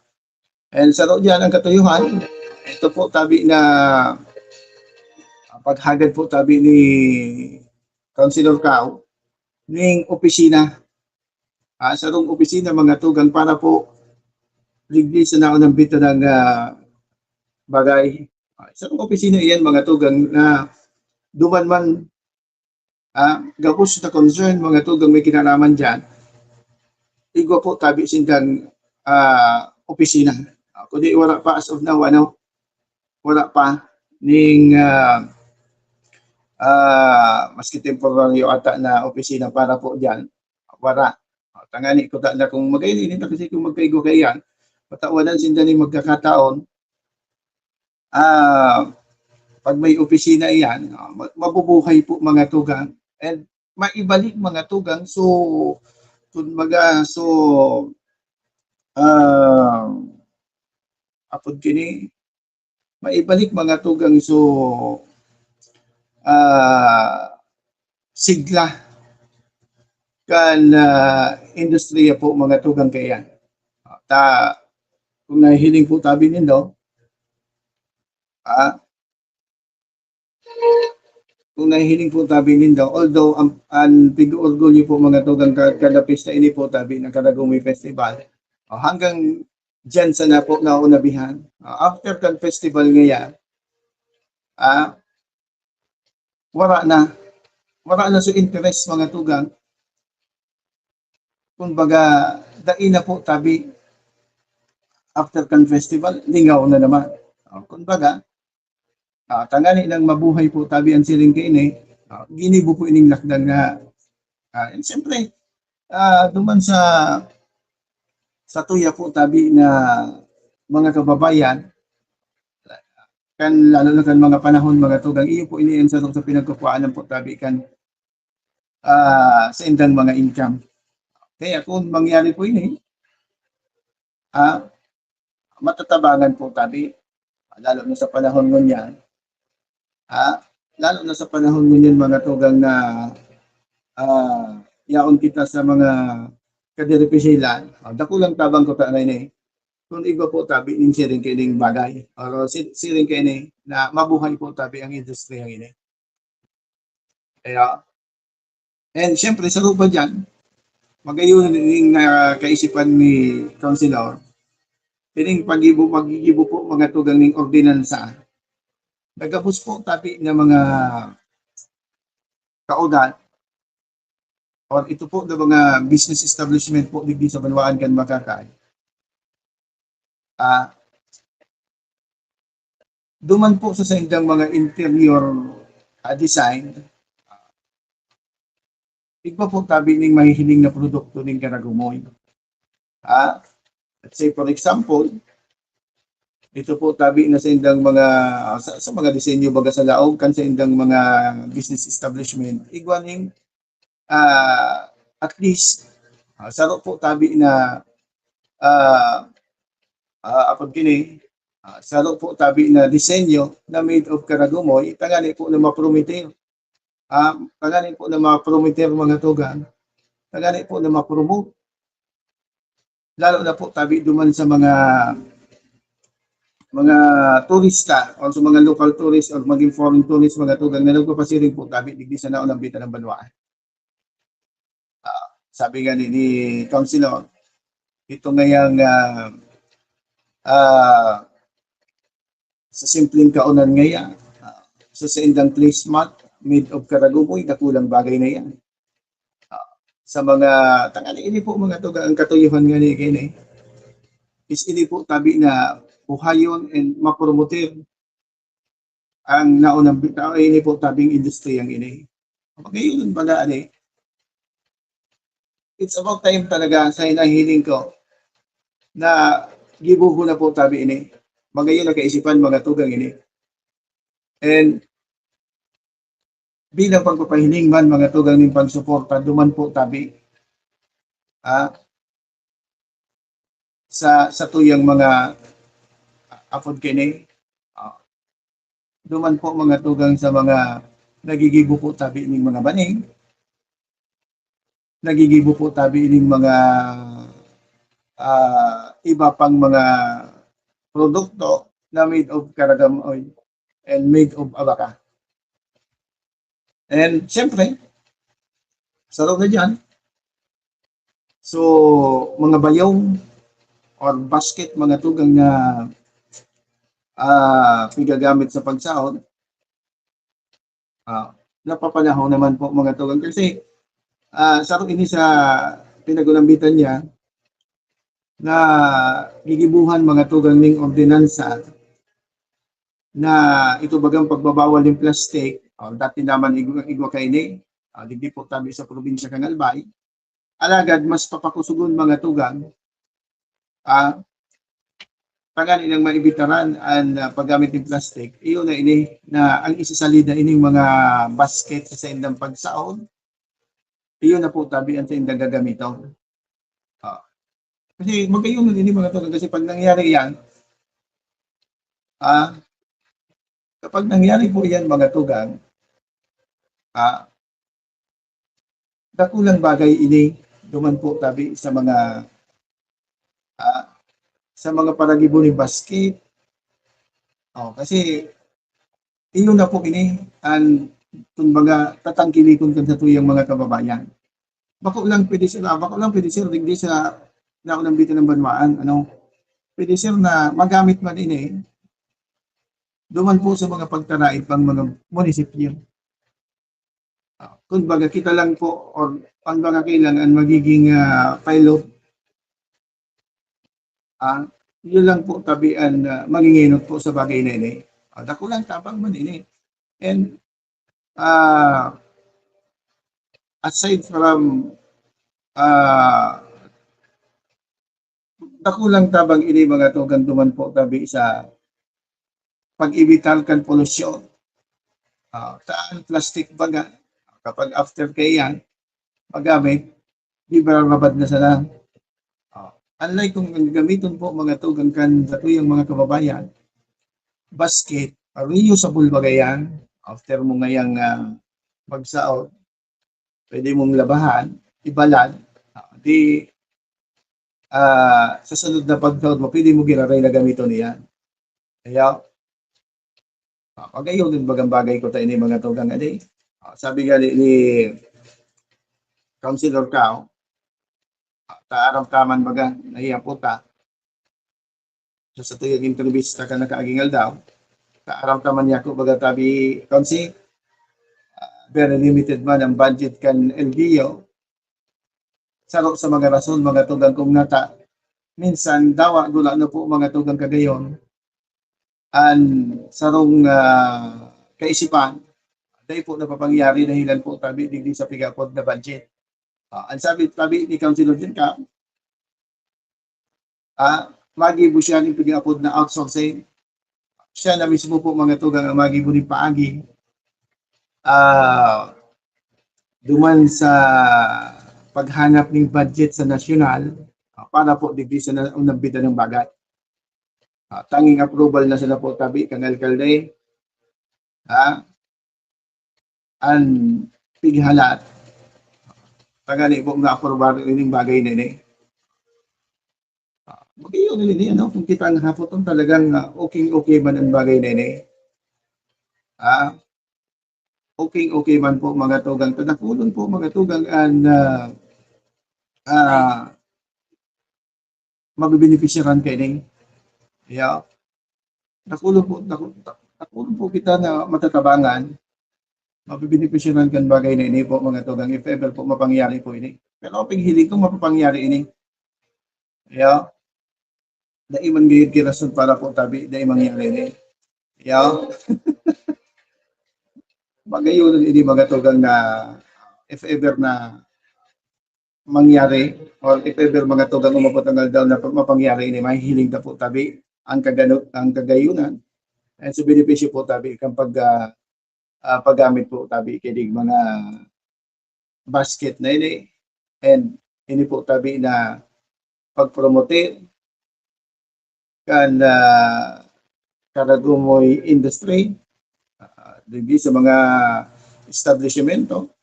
And sa diyan ang katuyuhan, ito po tabi na paghagad po tabi ni Councilor Cao, ning opisina. Ah, sarong opisina, mga tugang, para po digdi sa naunambitan ng, ah, bagay. Ah, sarong opisina iyan, mga tugang, na duman man, ah, gabos na concern, mga tugang, may kinalaman diyan. Igwa po tabi sindang, ah, opisina. Ah, kundi wala pa as of now, ano, wala pa ning, ah, ah, maski temporaryo ata na opisina para po diyan. Wala. Ah, tangani ko ta na kung magayon ini, kasi kung magkaigwa kaiyan, patawanan sinda ni magkakataon. Ah, pag may opisina iyan, ah, ma-, mabubuhay po, mga tugang. And maibalik, mga tugang. So, kumbaga, so, ah, apod kini, maibalik, mga tugang. So, ah, sigla kan, ah, industriya po, mga tugang, kaiyan. Ta, kung nahihiling po tabi nindo, ah, kung nahihiling po tabi nindo, although ang, ang pig-orgulyo po, mga tugang, ka-, kada pista ini po tabi ng Caragumoy Festival, ah, hanggang diyan sana po naunabihan. Ah, after kan festival ngayan, ah, wala na. Wala na sa interest, mga tugang. Kumbaga, dai na po tabi. After kan festival, lingaw na naman. Ah, kumbaga, ah, tangani nang mabuhay po tabi ang siring kaini, ah, ginibo po ining lakdang na, ah, and siyempre, ah, duman sa, sa tuya po tabi na mga kababayan, kan, lalo na kan mga panahon, mga tugang, iyo po ini ang sarong sa pinagkukuhaan po tabi kan, ah, sa indang mga income. Kaya kung mangyari po ini, ah, matatabangan po tabi, lalo na sa panahon ngunyan. Ah, lalo na sa panahon ngunyan, mga tugang, na, ah, yaon kita sa mga kadiripisilan. Ah, dakulang tabang ko ta na ini. Kung igwa po tabi ning siring kaining bagay, or si-, siring kaini na mabuhay po tabi ang industriya ini. Kaya, and siyempre, sa lupa diyan, magayon ning, ah, kaisipan ni Councilor, ining pag-ibo, pag-iibo po, mga tugang, ning ordinansa. Nagabos po tabi na mga kaudan, or ito po na mga business establishment po digdi sa banwaan kan Makakay. Ah, duman po sa saindang mga interior, ah, design, igwa po tabi ning mahihiling na produkto ning Caragumoy. Ah, let's say, for example, ito po tabi na saindang mga, sa, sa mga disenyo baga sa laog kan saindang mga business establishment, igwa ning, ah, at least, ah, saro po tabi na, ah, ah, apod kini, ah, saro po tabi na disenyo na made of Caragumoy, tangani po na maprometer. Ah, tangani po na maprometer, mga tugang. Tangani po na mapromote. Lalo na po tabi duman sa mga, mga turista, o sa mga local tourist, o maging foreign tourist, mga tugang, na nagpapasiring po tabi digdi sa naunambitan ng banwaan. Ah, sabi nga ni, ni Councilor, ito ngayang, ah, ah, sa simpleng kaonan ngaya, ah, sa saindang placemat, made of Caragumoy, dakulang bagay na yan. Ah, sa mga, tangani ini po, mga tugang, ang katuyuhan nga ni, kini, is ini po tabi na buhayon and mapromote ang naunang bitaw, ini po tabing industriyang ini. Magayon baga, ani, it's about time talaga sa hinahiling ko na gibubo na po tabi ini. Magayon na kaisipan, mga tugang ini. And bilang pagpapahiling man, mga tugang, ning pagsuporta, duman po tabi, ah, sa, sa tuyang mga apod kini, ah, duman po, mga tugang, sa mga nagigibo po tabi ning mga baning, nagigibo po tabi ning mga, ah, iba pang mga produkto na made of karagam oil and made of abaca. And siyempre, sa loob na dyan, so, mga bayong or basket, mga tugang na, ah, pigagamit sa pagsahod, ah, napapanahon naman po, mga tugang. Kasi, ah, saro ini sa pinag-ulambitan niya na gigibuhan, mga tugang, ning ordinansa na ito bagang pagbabawal nin plastic. O, dati naman igwa, igwa kaini, ah, digdi po tabi sa probinsya kan Albay. Alagad mas papakusugon, mga tugang, ah, tanganing maibitaran an, ah, paggamit nin plastic. Iyo na ini na ang isasalida ining mga basket sa saindang pagsaon. Iyo na po tabi an saindang gagamiton. Ah. Kasi magayon na ini, mga tugang, kasi pag nangyari yan, ah, kapag nangyari po yan, mga tugang, ah, dakulang bagay ini duman po tabi sa mga, ah, sa mga paragibo ni basket. Oh, kasi iyo na po ini an, kumbaga, tatangkilikon kan satuyang mga kababayan. Bako lang pwede sila, bako lang pwede sila digdi sa naunang bitin ng banwaan, ano, pwede sila na magamit man ini duman po sa mga pagtaraid pang mga munisipyo. Ah, kumbaga, kita lang po, or kumbaga, kailangan magiging, ah, pilot. Ah, yun lang po tabi an, ah, mangingenot po sa bagay na ini. Ah, dakulang tabang man ini. And, ah, aside from, ah, dakulang tabang ini, mga tugang, duman po tabi sa pag-evitar kan polusyon. Ah, taan plastic baga, kapag after kaiyan, magamit, di ba, rabad na sana. Ah, unlike kung ang gamiton po, mga tugang, kan satuyang mga kababayan, basket, reusable baga yan, after mo ngayang, ah, magsaot, pwede mong labahan, ibalad, ah, di, ah, sa sunod na pagsaot mo, pwede mo giraray na gamiton iyan. Kaya, ah, pag-ayo din bagang bagay ko ta ini, mga tugang, adi. Ah, sabi nga ni, ni Councilor Cao, ah, ta aram ta man baga, nahiya po ta. Sa satuyang entrevista kan nakaaging aldaw, ta aram ta man niya ko baga tabi, Council, ah, very limited man ang budget kan L G U. Saro sa mga rason, mga tugang, kung nata, minsan dawa gula na po, mga tugang, kagayon, an sarong, ah, kaisipan, dai po napapangyari dahilan po tabi digdi sa pigapod na budget. Ah, ang sabi tabi ni Councilor Jun Cap, ah, magibo siya ning pigapod na outsourcing. Siya na mismo po, mga tugang, ang magibo ning paagi, ah, duman sa paghanap ning budget sa nasyonal, ah, para po digdi sa na-, unang bida ng bagay. Ah, tanging approval na sana po tabi kan alkalde. Ha? An pighalat. Tagani po nga approbar ining bagay na ini. Ah, mag-iyo na ini, ano, kung kita ang hapoton talagang, ah, okay, okay man ang bagay na ini. Ah, okay, okay man po, mga tugang. Tadakulon po, mga tugang, an, ah, ah, mabibenepisyaran kaini. Yeah. Dakulon po, daku-, dakulon po kita na matatabangan. Mabibenepisyaran kan bagay na ini po, mga tugang, if ever po mapangyari po ini. Pero pighiling ko, mapapangyari ini. Yeah. dai man gayud ki rason para po tabi dai mangyari ni. Yo. Magayon ini mga tugang na if ever na mangyari or if ever mga tugang umabot ang aldaw na mapangyari ini, mahihiling ta po tabi ang kagano-, ang kagayunan. And sa benepisyo po tabi kan pag, ah, ah, paggamit po tabi kini mga basket na ini. And ini po tabi na pag-promote kan, ah, karagumoy industry, ah, digdi sa mga establishmento,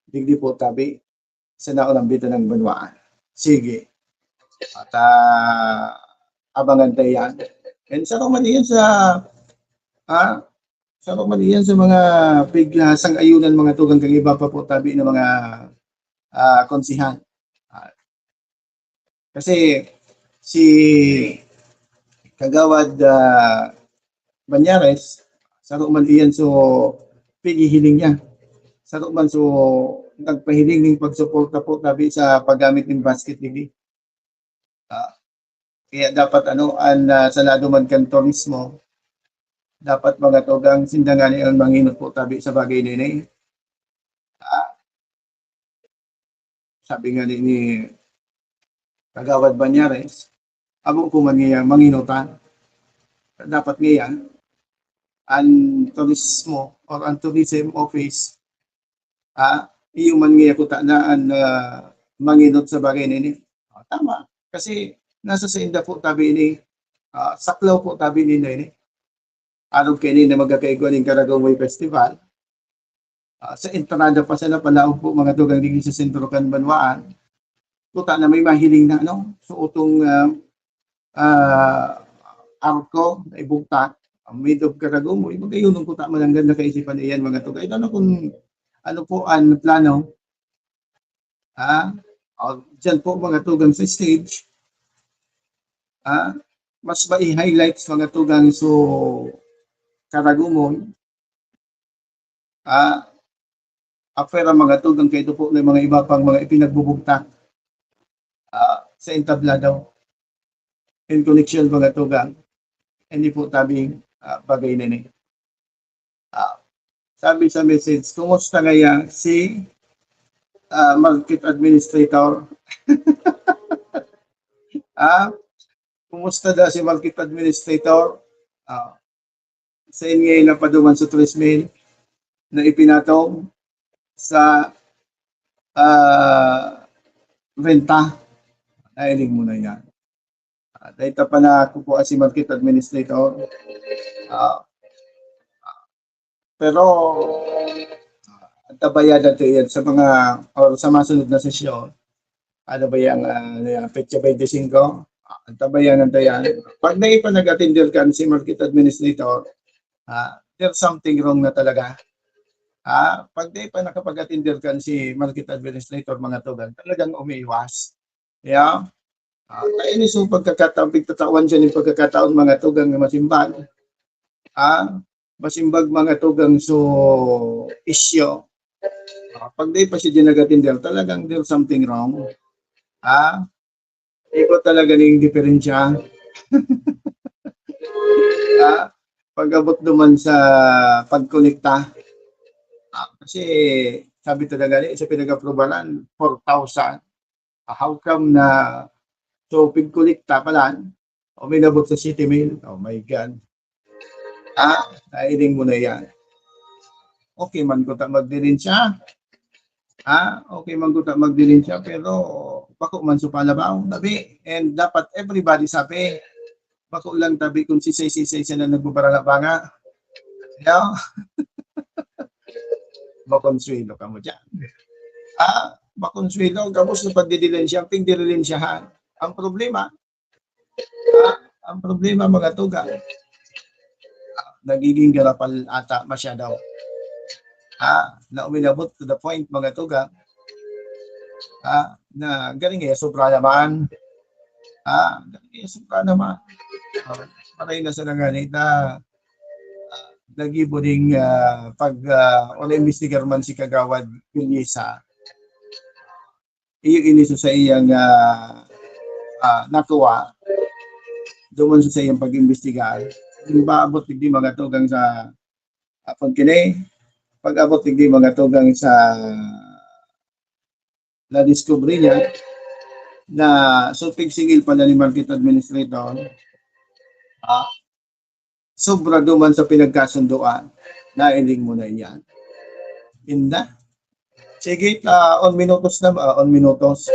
digdi po tabi sa naunang bitanan ng banwaan. Sige. At, ah, abangan tayo yan. And sa man iyan sa, ah, sa man iyan sa mga pig-, ah, sang-ayunan, mga tugang kang iba pa po tabi ng mga, ah, konsihal. Ah, kasi si Kagawad, ah, Banyares, saro man iyan so pighihiling niya. Saro man so nagpahiling ning pagsuporta po tabi sa paggamit ning basket digdi. Ah, kaya dapat ano, an, ah, sa lado man kan turismo, dapat mga tugang sinda ngani ang manginot po tabi sa bagay na ini. Ah, sabi nga ni, ni Kagawad Banyares, amo ko man ngayon manginutan. Dapat ngayon, ang turismo or ang tourism office, ah, iyo man ngayon kuta na ang, ah, manginot sa bagay na ini. Ah, tama. Kasi nasa sa inda po tabi ini, ah, saklaw po tabi ninda ini. Arog kaini na magkakaigwa nin Karagomoy Festival, ah, sa entrada pa sana palaog po mga tugang digdi sa sentro kan banwaan. Kuta na may mahiling na, ano, so utong, ah, ah, arko na ibugtak, ang made of Karagomoy, magayunon kuta man ang ganda kaisipan iyan mga tugang. Ito na kung ano po ang plano, ah, o, dyan po mga tugang sa stage, ah, mas ma-highlights mga tugang so Karagomoy, ah, apwera mga tugang kay ito po na mga iba pang mga ipinagbubugtak, ah, sa entablado in connection mga tugang. Hindi po tabing, ah, bagay na ni. Ah, sabi sa message, "Kumusta ngaya si, ah, market administrator?" Ah, kumusta daw si market administrator? Ah, sa ingay na paduman sa tres mil na ipinatong sa, ah, renta. Nailing mo na yan. Ah, dahil ta pa na kukuha si market administrator. Ah, pero, ah, antabayan natin yan sa mga, or sa masunod na sesyon. Ano ba yan, ah, ano yan, petsa twenty-five? Ah, antabayan natin yan. Pag may pa nag-attender kan si market administrator, ah, there's something wrong na talaga. Ah, pag di pa nakapag-attender kan si market administrator, mga tugang, talagang umiiwas. Yeah? Ah, kaya ini so pagkakataon, pigtatawan siya ng pagkakataon, mga tugang na masimbag. Ah, masimbag, mga tugang, so isyo. Ah, pag di pa siya di nag-attender, talagang there's something wrong. Ah, iba talaga ning diferensya. Ah, pag-abot naman sa pagkolekta, ah, kasi sabi talaga ni, sa pinag-aprobalan, four thousand. Ah, how come na, so, pigkolekta pa lang, uminabot sa siyete mil? Oh my God. Ah, nailing mo na yan. Okay man kuta magdirin siya. Ah, okay man kuta magdirin siya, pero bako man so palabaw, tabi. And dapat everybody sabi, bako lang tabi kung sisay-sisay sila nagbabaranga-banga. Yo? Makonsuelo ka mo dyan. Ah, makonsuelo, gabos na pagdidilensya, pigdidilensyahan. Ang problema, ah, ang problema, mga tugang, ah, nagiging garapal ata masyado. Ah, na uminabot to the point, mga tugang, ah, na galing eh, sobra naman. Ah, galing eh, sobra naman. Ah, maray na sa nanganita, ah, nagibo ding, ah, pag, ah, wala imbestigar man si Kagawad Pilisa. Iyo ini sa iyang, ah, ah, nakuha. duman sa saiyang pag-imbestigar. Pag-abot digdi, mga tugang, sa apod kini, pag-abot digdi, mga tugang, sa nadiskubre niya na sulpig singil pala ni Market Administrator, ah, sobra duman sa pinagkasundoan. Nailing mo na iyan. Inda. Sige, ah, on minutos na, ah, on minutos.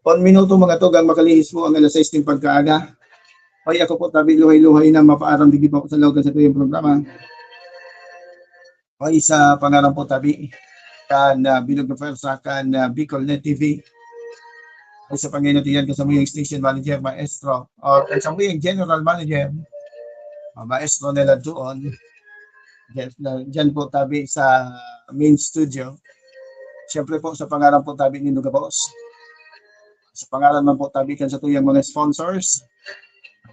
On minuto, mga tugang, makalihis po ang alas sais ning pagkaaga. Hoy, ako po, tabi, luhay-luhay na mapaaram digdi po sa loob sa tuyang programa. Hoy, sa pangaran po, tabi, kan, ah, Bilog na Pwersa, kan, ah, Bicol Net T V. Hoy, sa panginatian ko sa muyang station manager, maestro, or sa muyang general manager, ah, maestro nila doon. Diyan, diyan po tabi sa main studio. Siyempre po, sa pangaran po tabi ni Nuga Boss. Sa pangaran man po tabi kan sa tuyang mga sponsors.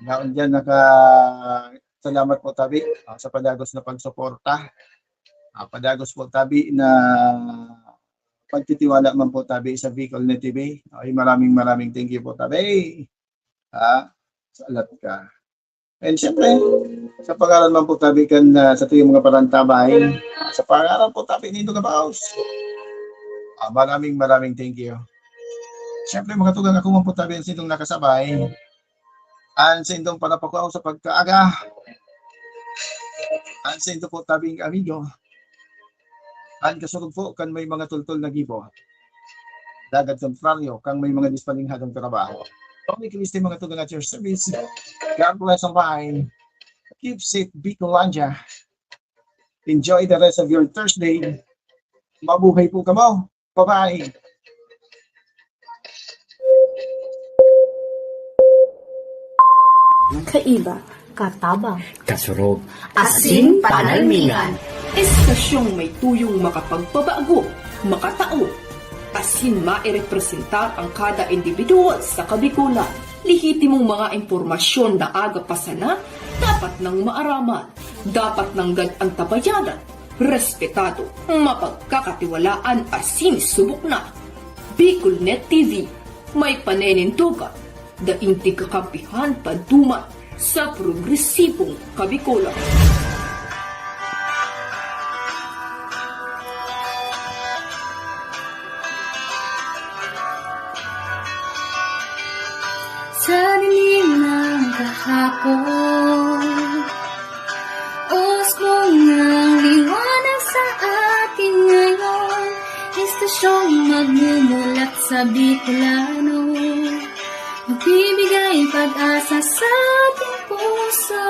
Naon diyan, naka-, salamat po tabi, ah, sa padagos na pagsuporta. Ah, padagos po tabi na pagtitiwala man po tabi sa Bicol Net T V. Ay, maraming, maraming thank you po, tabi. Ah, sa alat ka. And siyempre, sa pangaran man po tabi kan, ah, sa tuyang mga parantabay, sa pangaran po tabi nindo, Kabaos. Ah, maraming, maraming thank you. Siyempre, mga tugang, ako man po tabi ang sindong nakasabay. Ang sindong panapakuaw sa pagkaaga. Ang sindo po tabing amigo. Ang kasurog po kan may mga tultol na gibo. Dagad kontraryo kang may mga dispalinghadong trabaho. Tony Cristi, mga tugang, at your service. God bless and bye. Keep safe, Bicolandia. Enjoy the rest of your Thursday. Mabuhay po kamo. Bye-bye. Kaiba, katabang, kasurog, asin panalmingan. Estasyong may tuyong makapagpabago, makatao, asin mairepresentar ang kada individual sa Kabikolan. Lehitimong mga impormasyon na aga pa sana, dapat nang maaraman, dapat nanggad antabayanan, respetado, mapagkakatiwalaan asin subok na. Bicol Net T V, may paninindogan, daing tigkakampihan paduman sa progresibong Kabikolan. Sa dilim ng kahapon, usbong ng liwanag sa atin ngayon, estasyong magmumulat sa Bicolano, magbibigay pag-asa sa ating puso.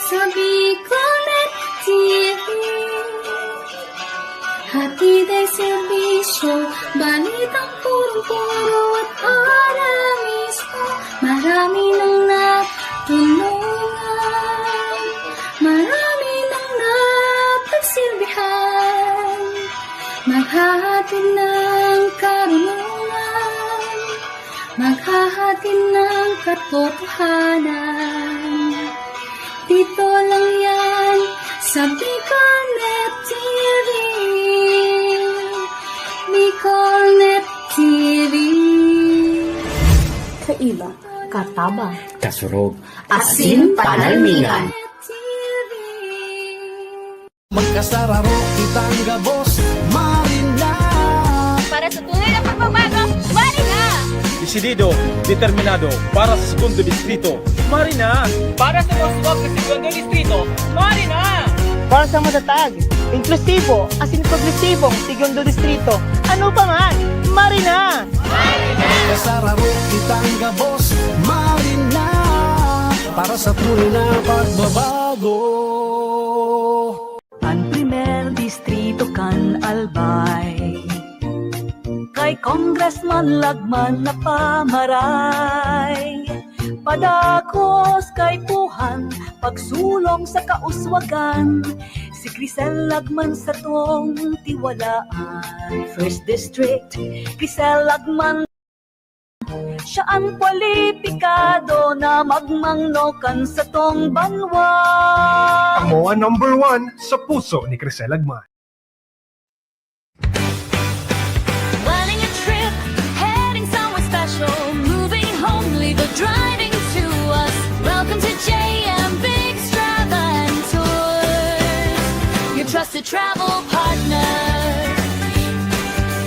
Sa Bicolnet T V, hatid ay serbisyo, balitang purong-puro at para mismo. Marami nang natulungan, marami nang napagsilbihan, maghahatid ng karunungan, maghahatid ng katotohanan. Dito lang yan sa Bicolnet T V. Bicolnet T V. Kaiba, katabang, kasurog, asin panalmingan. Magkasararo kitang gabos, Marina. Para sa tunay na pagbabago, Marina. Desidido, determinado, para sa Segundo Distrito, Marina. Para sa mauswag na Segundo Distrito, Marina. Para sa matatag, inklusibo, asin progresibong Segundo Distrito, ano pa man, Marina. Magkasararo kitang gabos, Marina. Para sa tunay na pagbabago. An primer distrito kan Albay, kay Congressman Lagman na pamaray. Padagos kaipuhan, pagsulong sa kauswagan. Si Crisel Lagman satong tiwalaan. First District, Crisel Lagman. Siya an kwalipikado na magmangno kan satong banwa. Amo an number one sa puso ni Crisel Lagman. Planning a trip, heading somewhere. Driving to us, welcome to J M Biggs Travel and Tours, your trusted travel partner.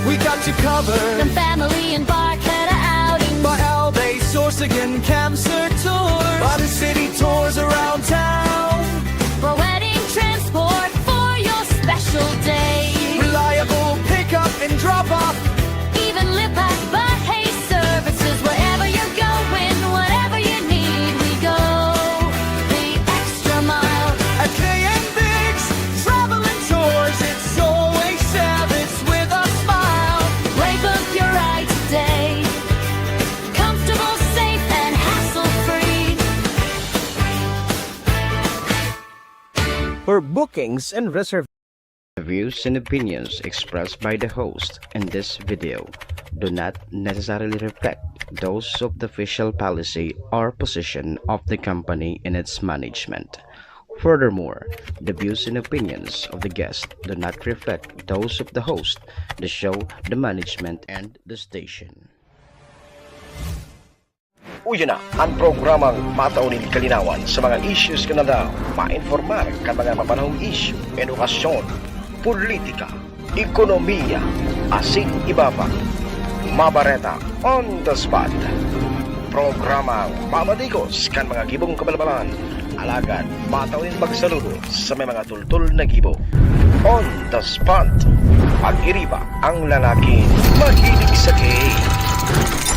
We got you covered. From family and barkada outings. By Albay, Sorsogon, Kamsur tours. By the city tours around town. For wedding transport for your special day. Reliable pickup and drop off. Even lift back, but hey services wherever you're going, whatever you need, we go the extra mile. At J M Biggs Travel and Tours, it's always service with a smile. Break up your ride today. Comfortable, safe, and hassle-free. For bookings and reservations. The views and opinions expressed by the host in this video do not necessarily reflect those of the official policy or position of the company and its management. Furthermore, the views and opinions of the guest do not reflect those of the host, the show, the management, and the station. Uya na an programang matao nin kalinawan sa mga issues kan aldaw, mainformar kan mga mapanahong isyu, edukasyon, politika, ekonomiya, asin iba pa. Mabareta on the spot. Programang mamadigos kan mga gibong kabalbalan, alagad matao nin magsaludo sa may mga tultol na gibo. On the spot. Pag-iriba ang lalaking mahilig sa K.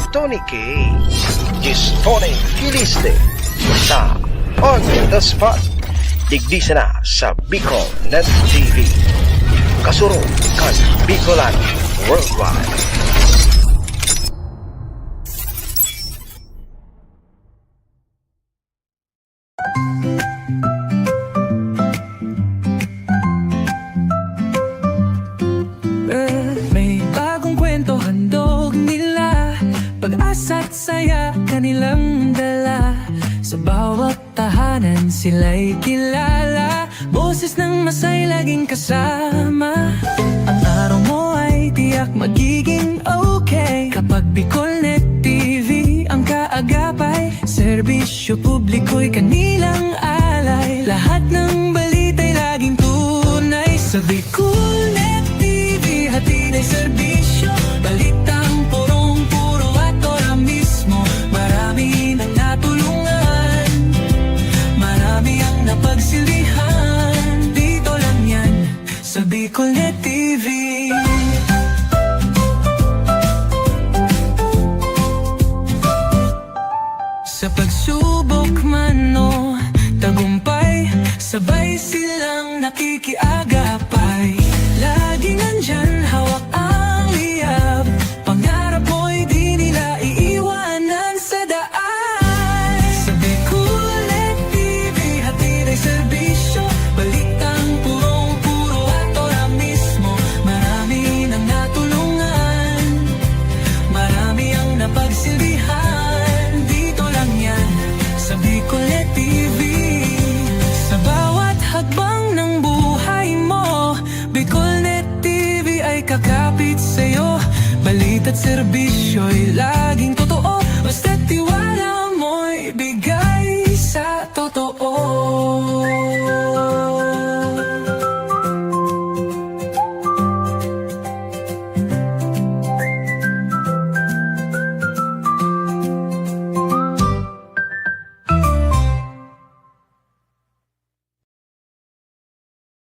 Tony K. Gistone Kiliste sa On the Spot. Digdi sana sa Bicol Net T V. Kasurog kan Bicolano Worldwide. May bagong kwento handog nila, pag-asa't saya kanilang dala. Sa bawat tahanan sila'y kilala, boses ng masay laging kasama. Ang araw mo ay tiyak magiging okay kapag Bicol Net T V ang kaagapay. Serbisyo publiko'y kanilang alay. Lahat ng balita'y laging tunay. Sa Bicol Net T V, hatid ay serbisyo. Balitang purong-puro at ora mismo. Marami nang natulungan. Marami ang napagsilbihan. Dito lang yan sa Bicol Net T V. Sa pagsubok man o tagumpay, sabay silang nakikiagapay. Laging nandyan, hawak ang liyab. Pangarap mo'y di nila iiwanan sa daan. Sa Bicol Net T V, hatid ay serbisyo. Balitang purong-puro at ora mismo. Marami nang natulungan. Marami ang napagsilbihan. Dito lang yan sa Bicol Net T V. Sa bawat hakbang ng buhay mo, Bicol Net T V ay kakapit sa'yo. Balita't serbisyo'y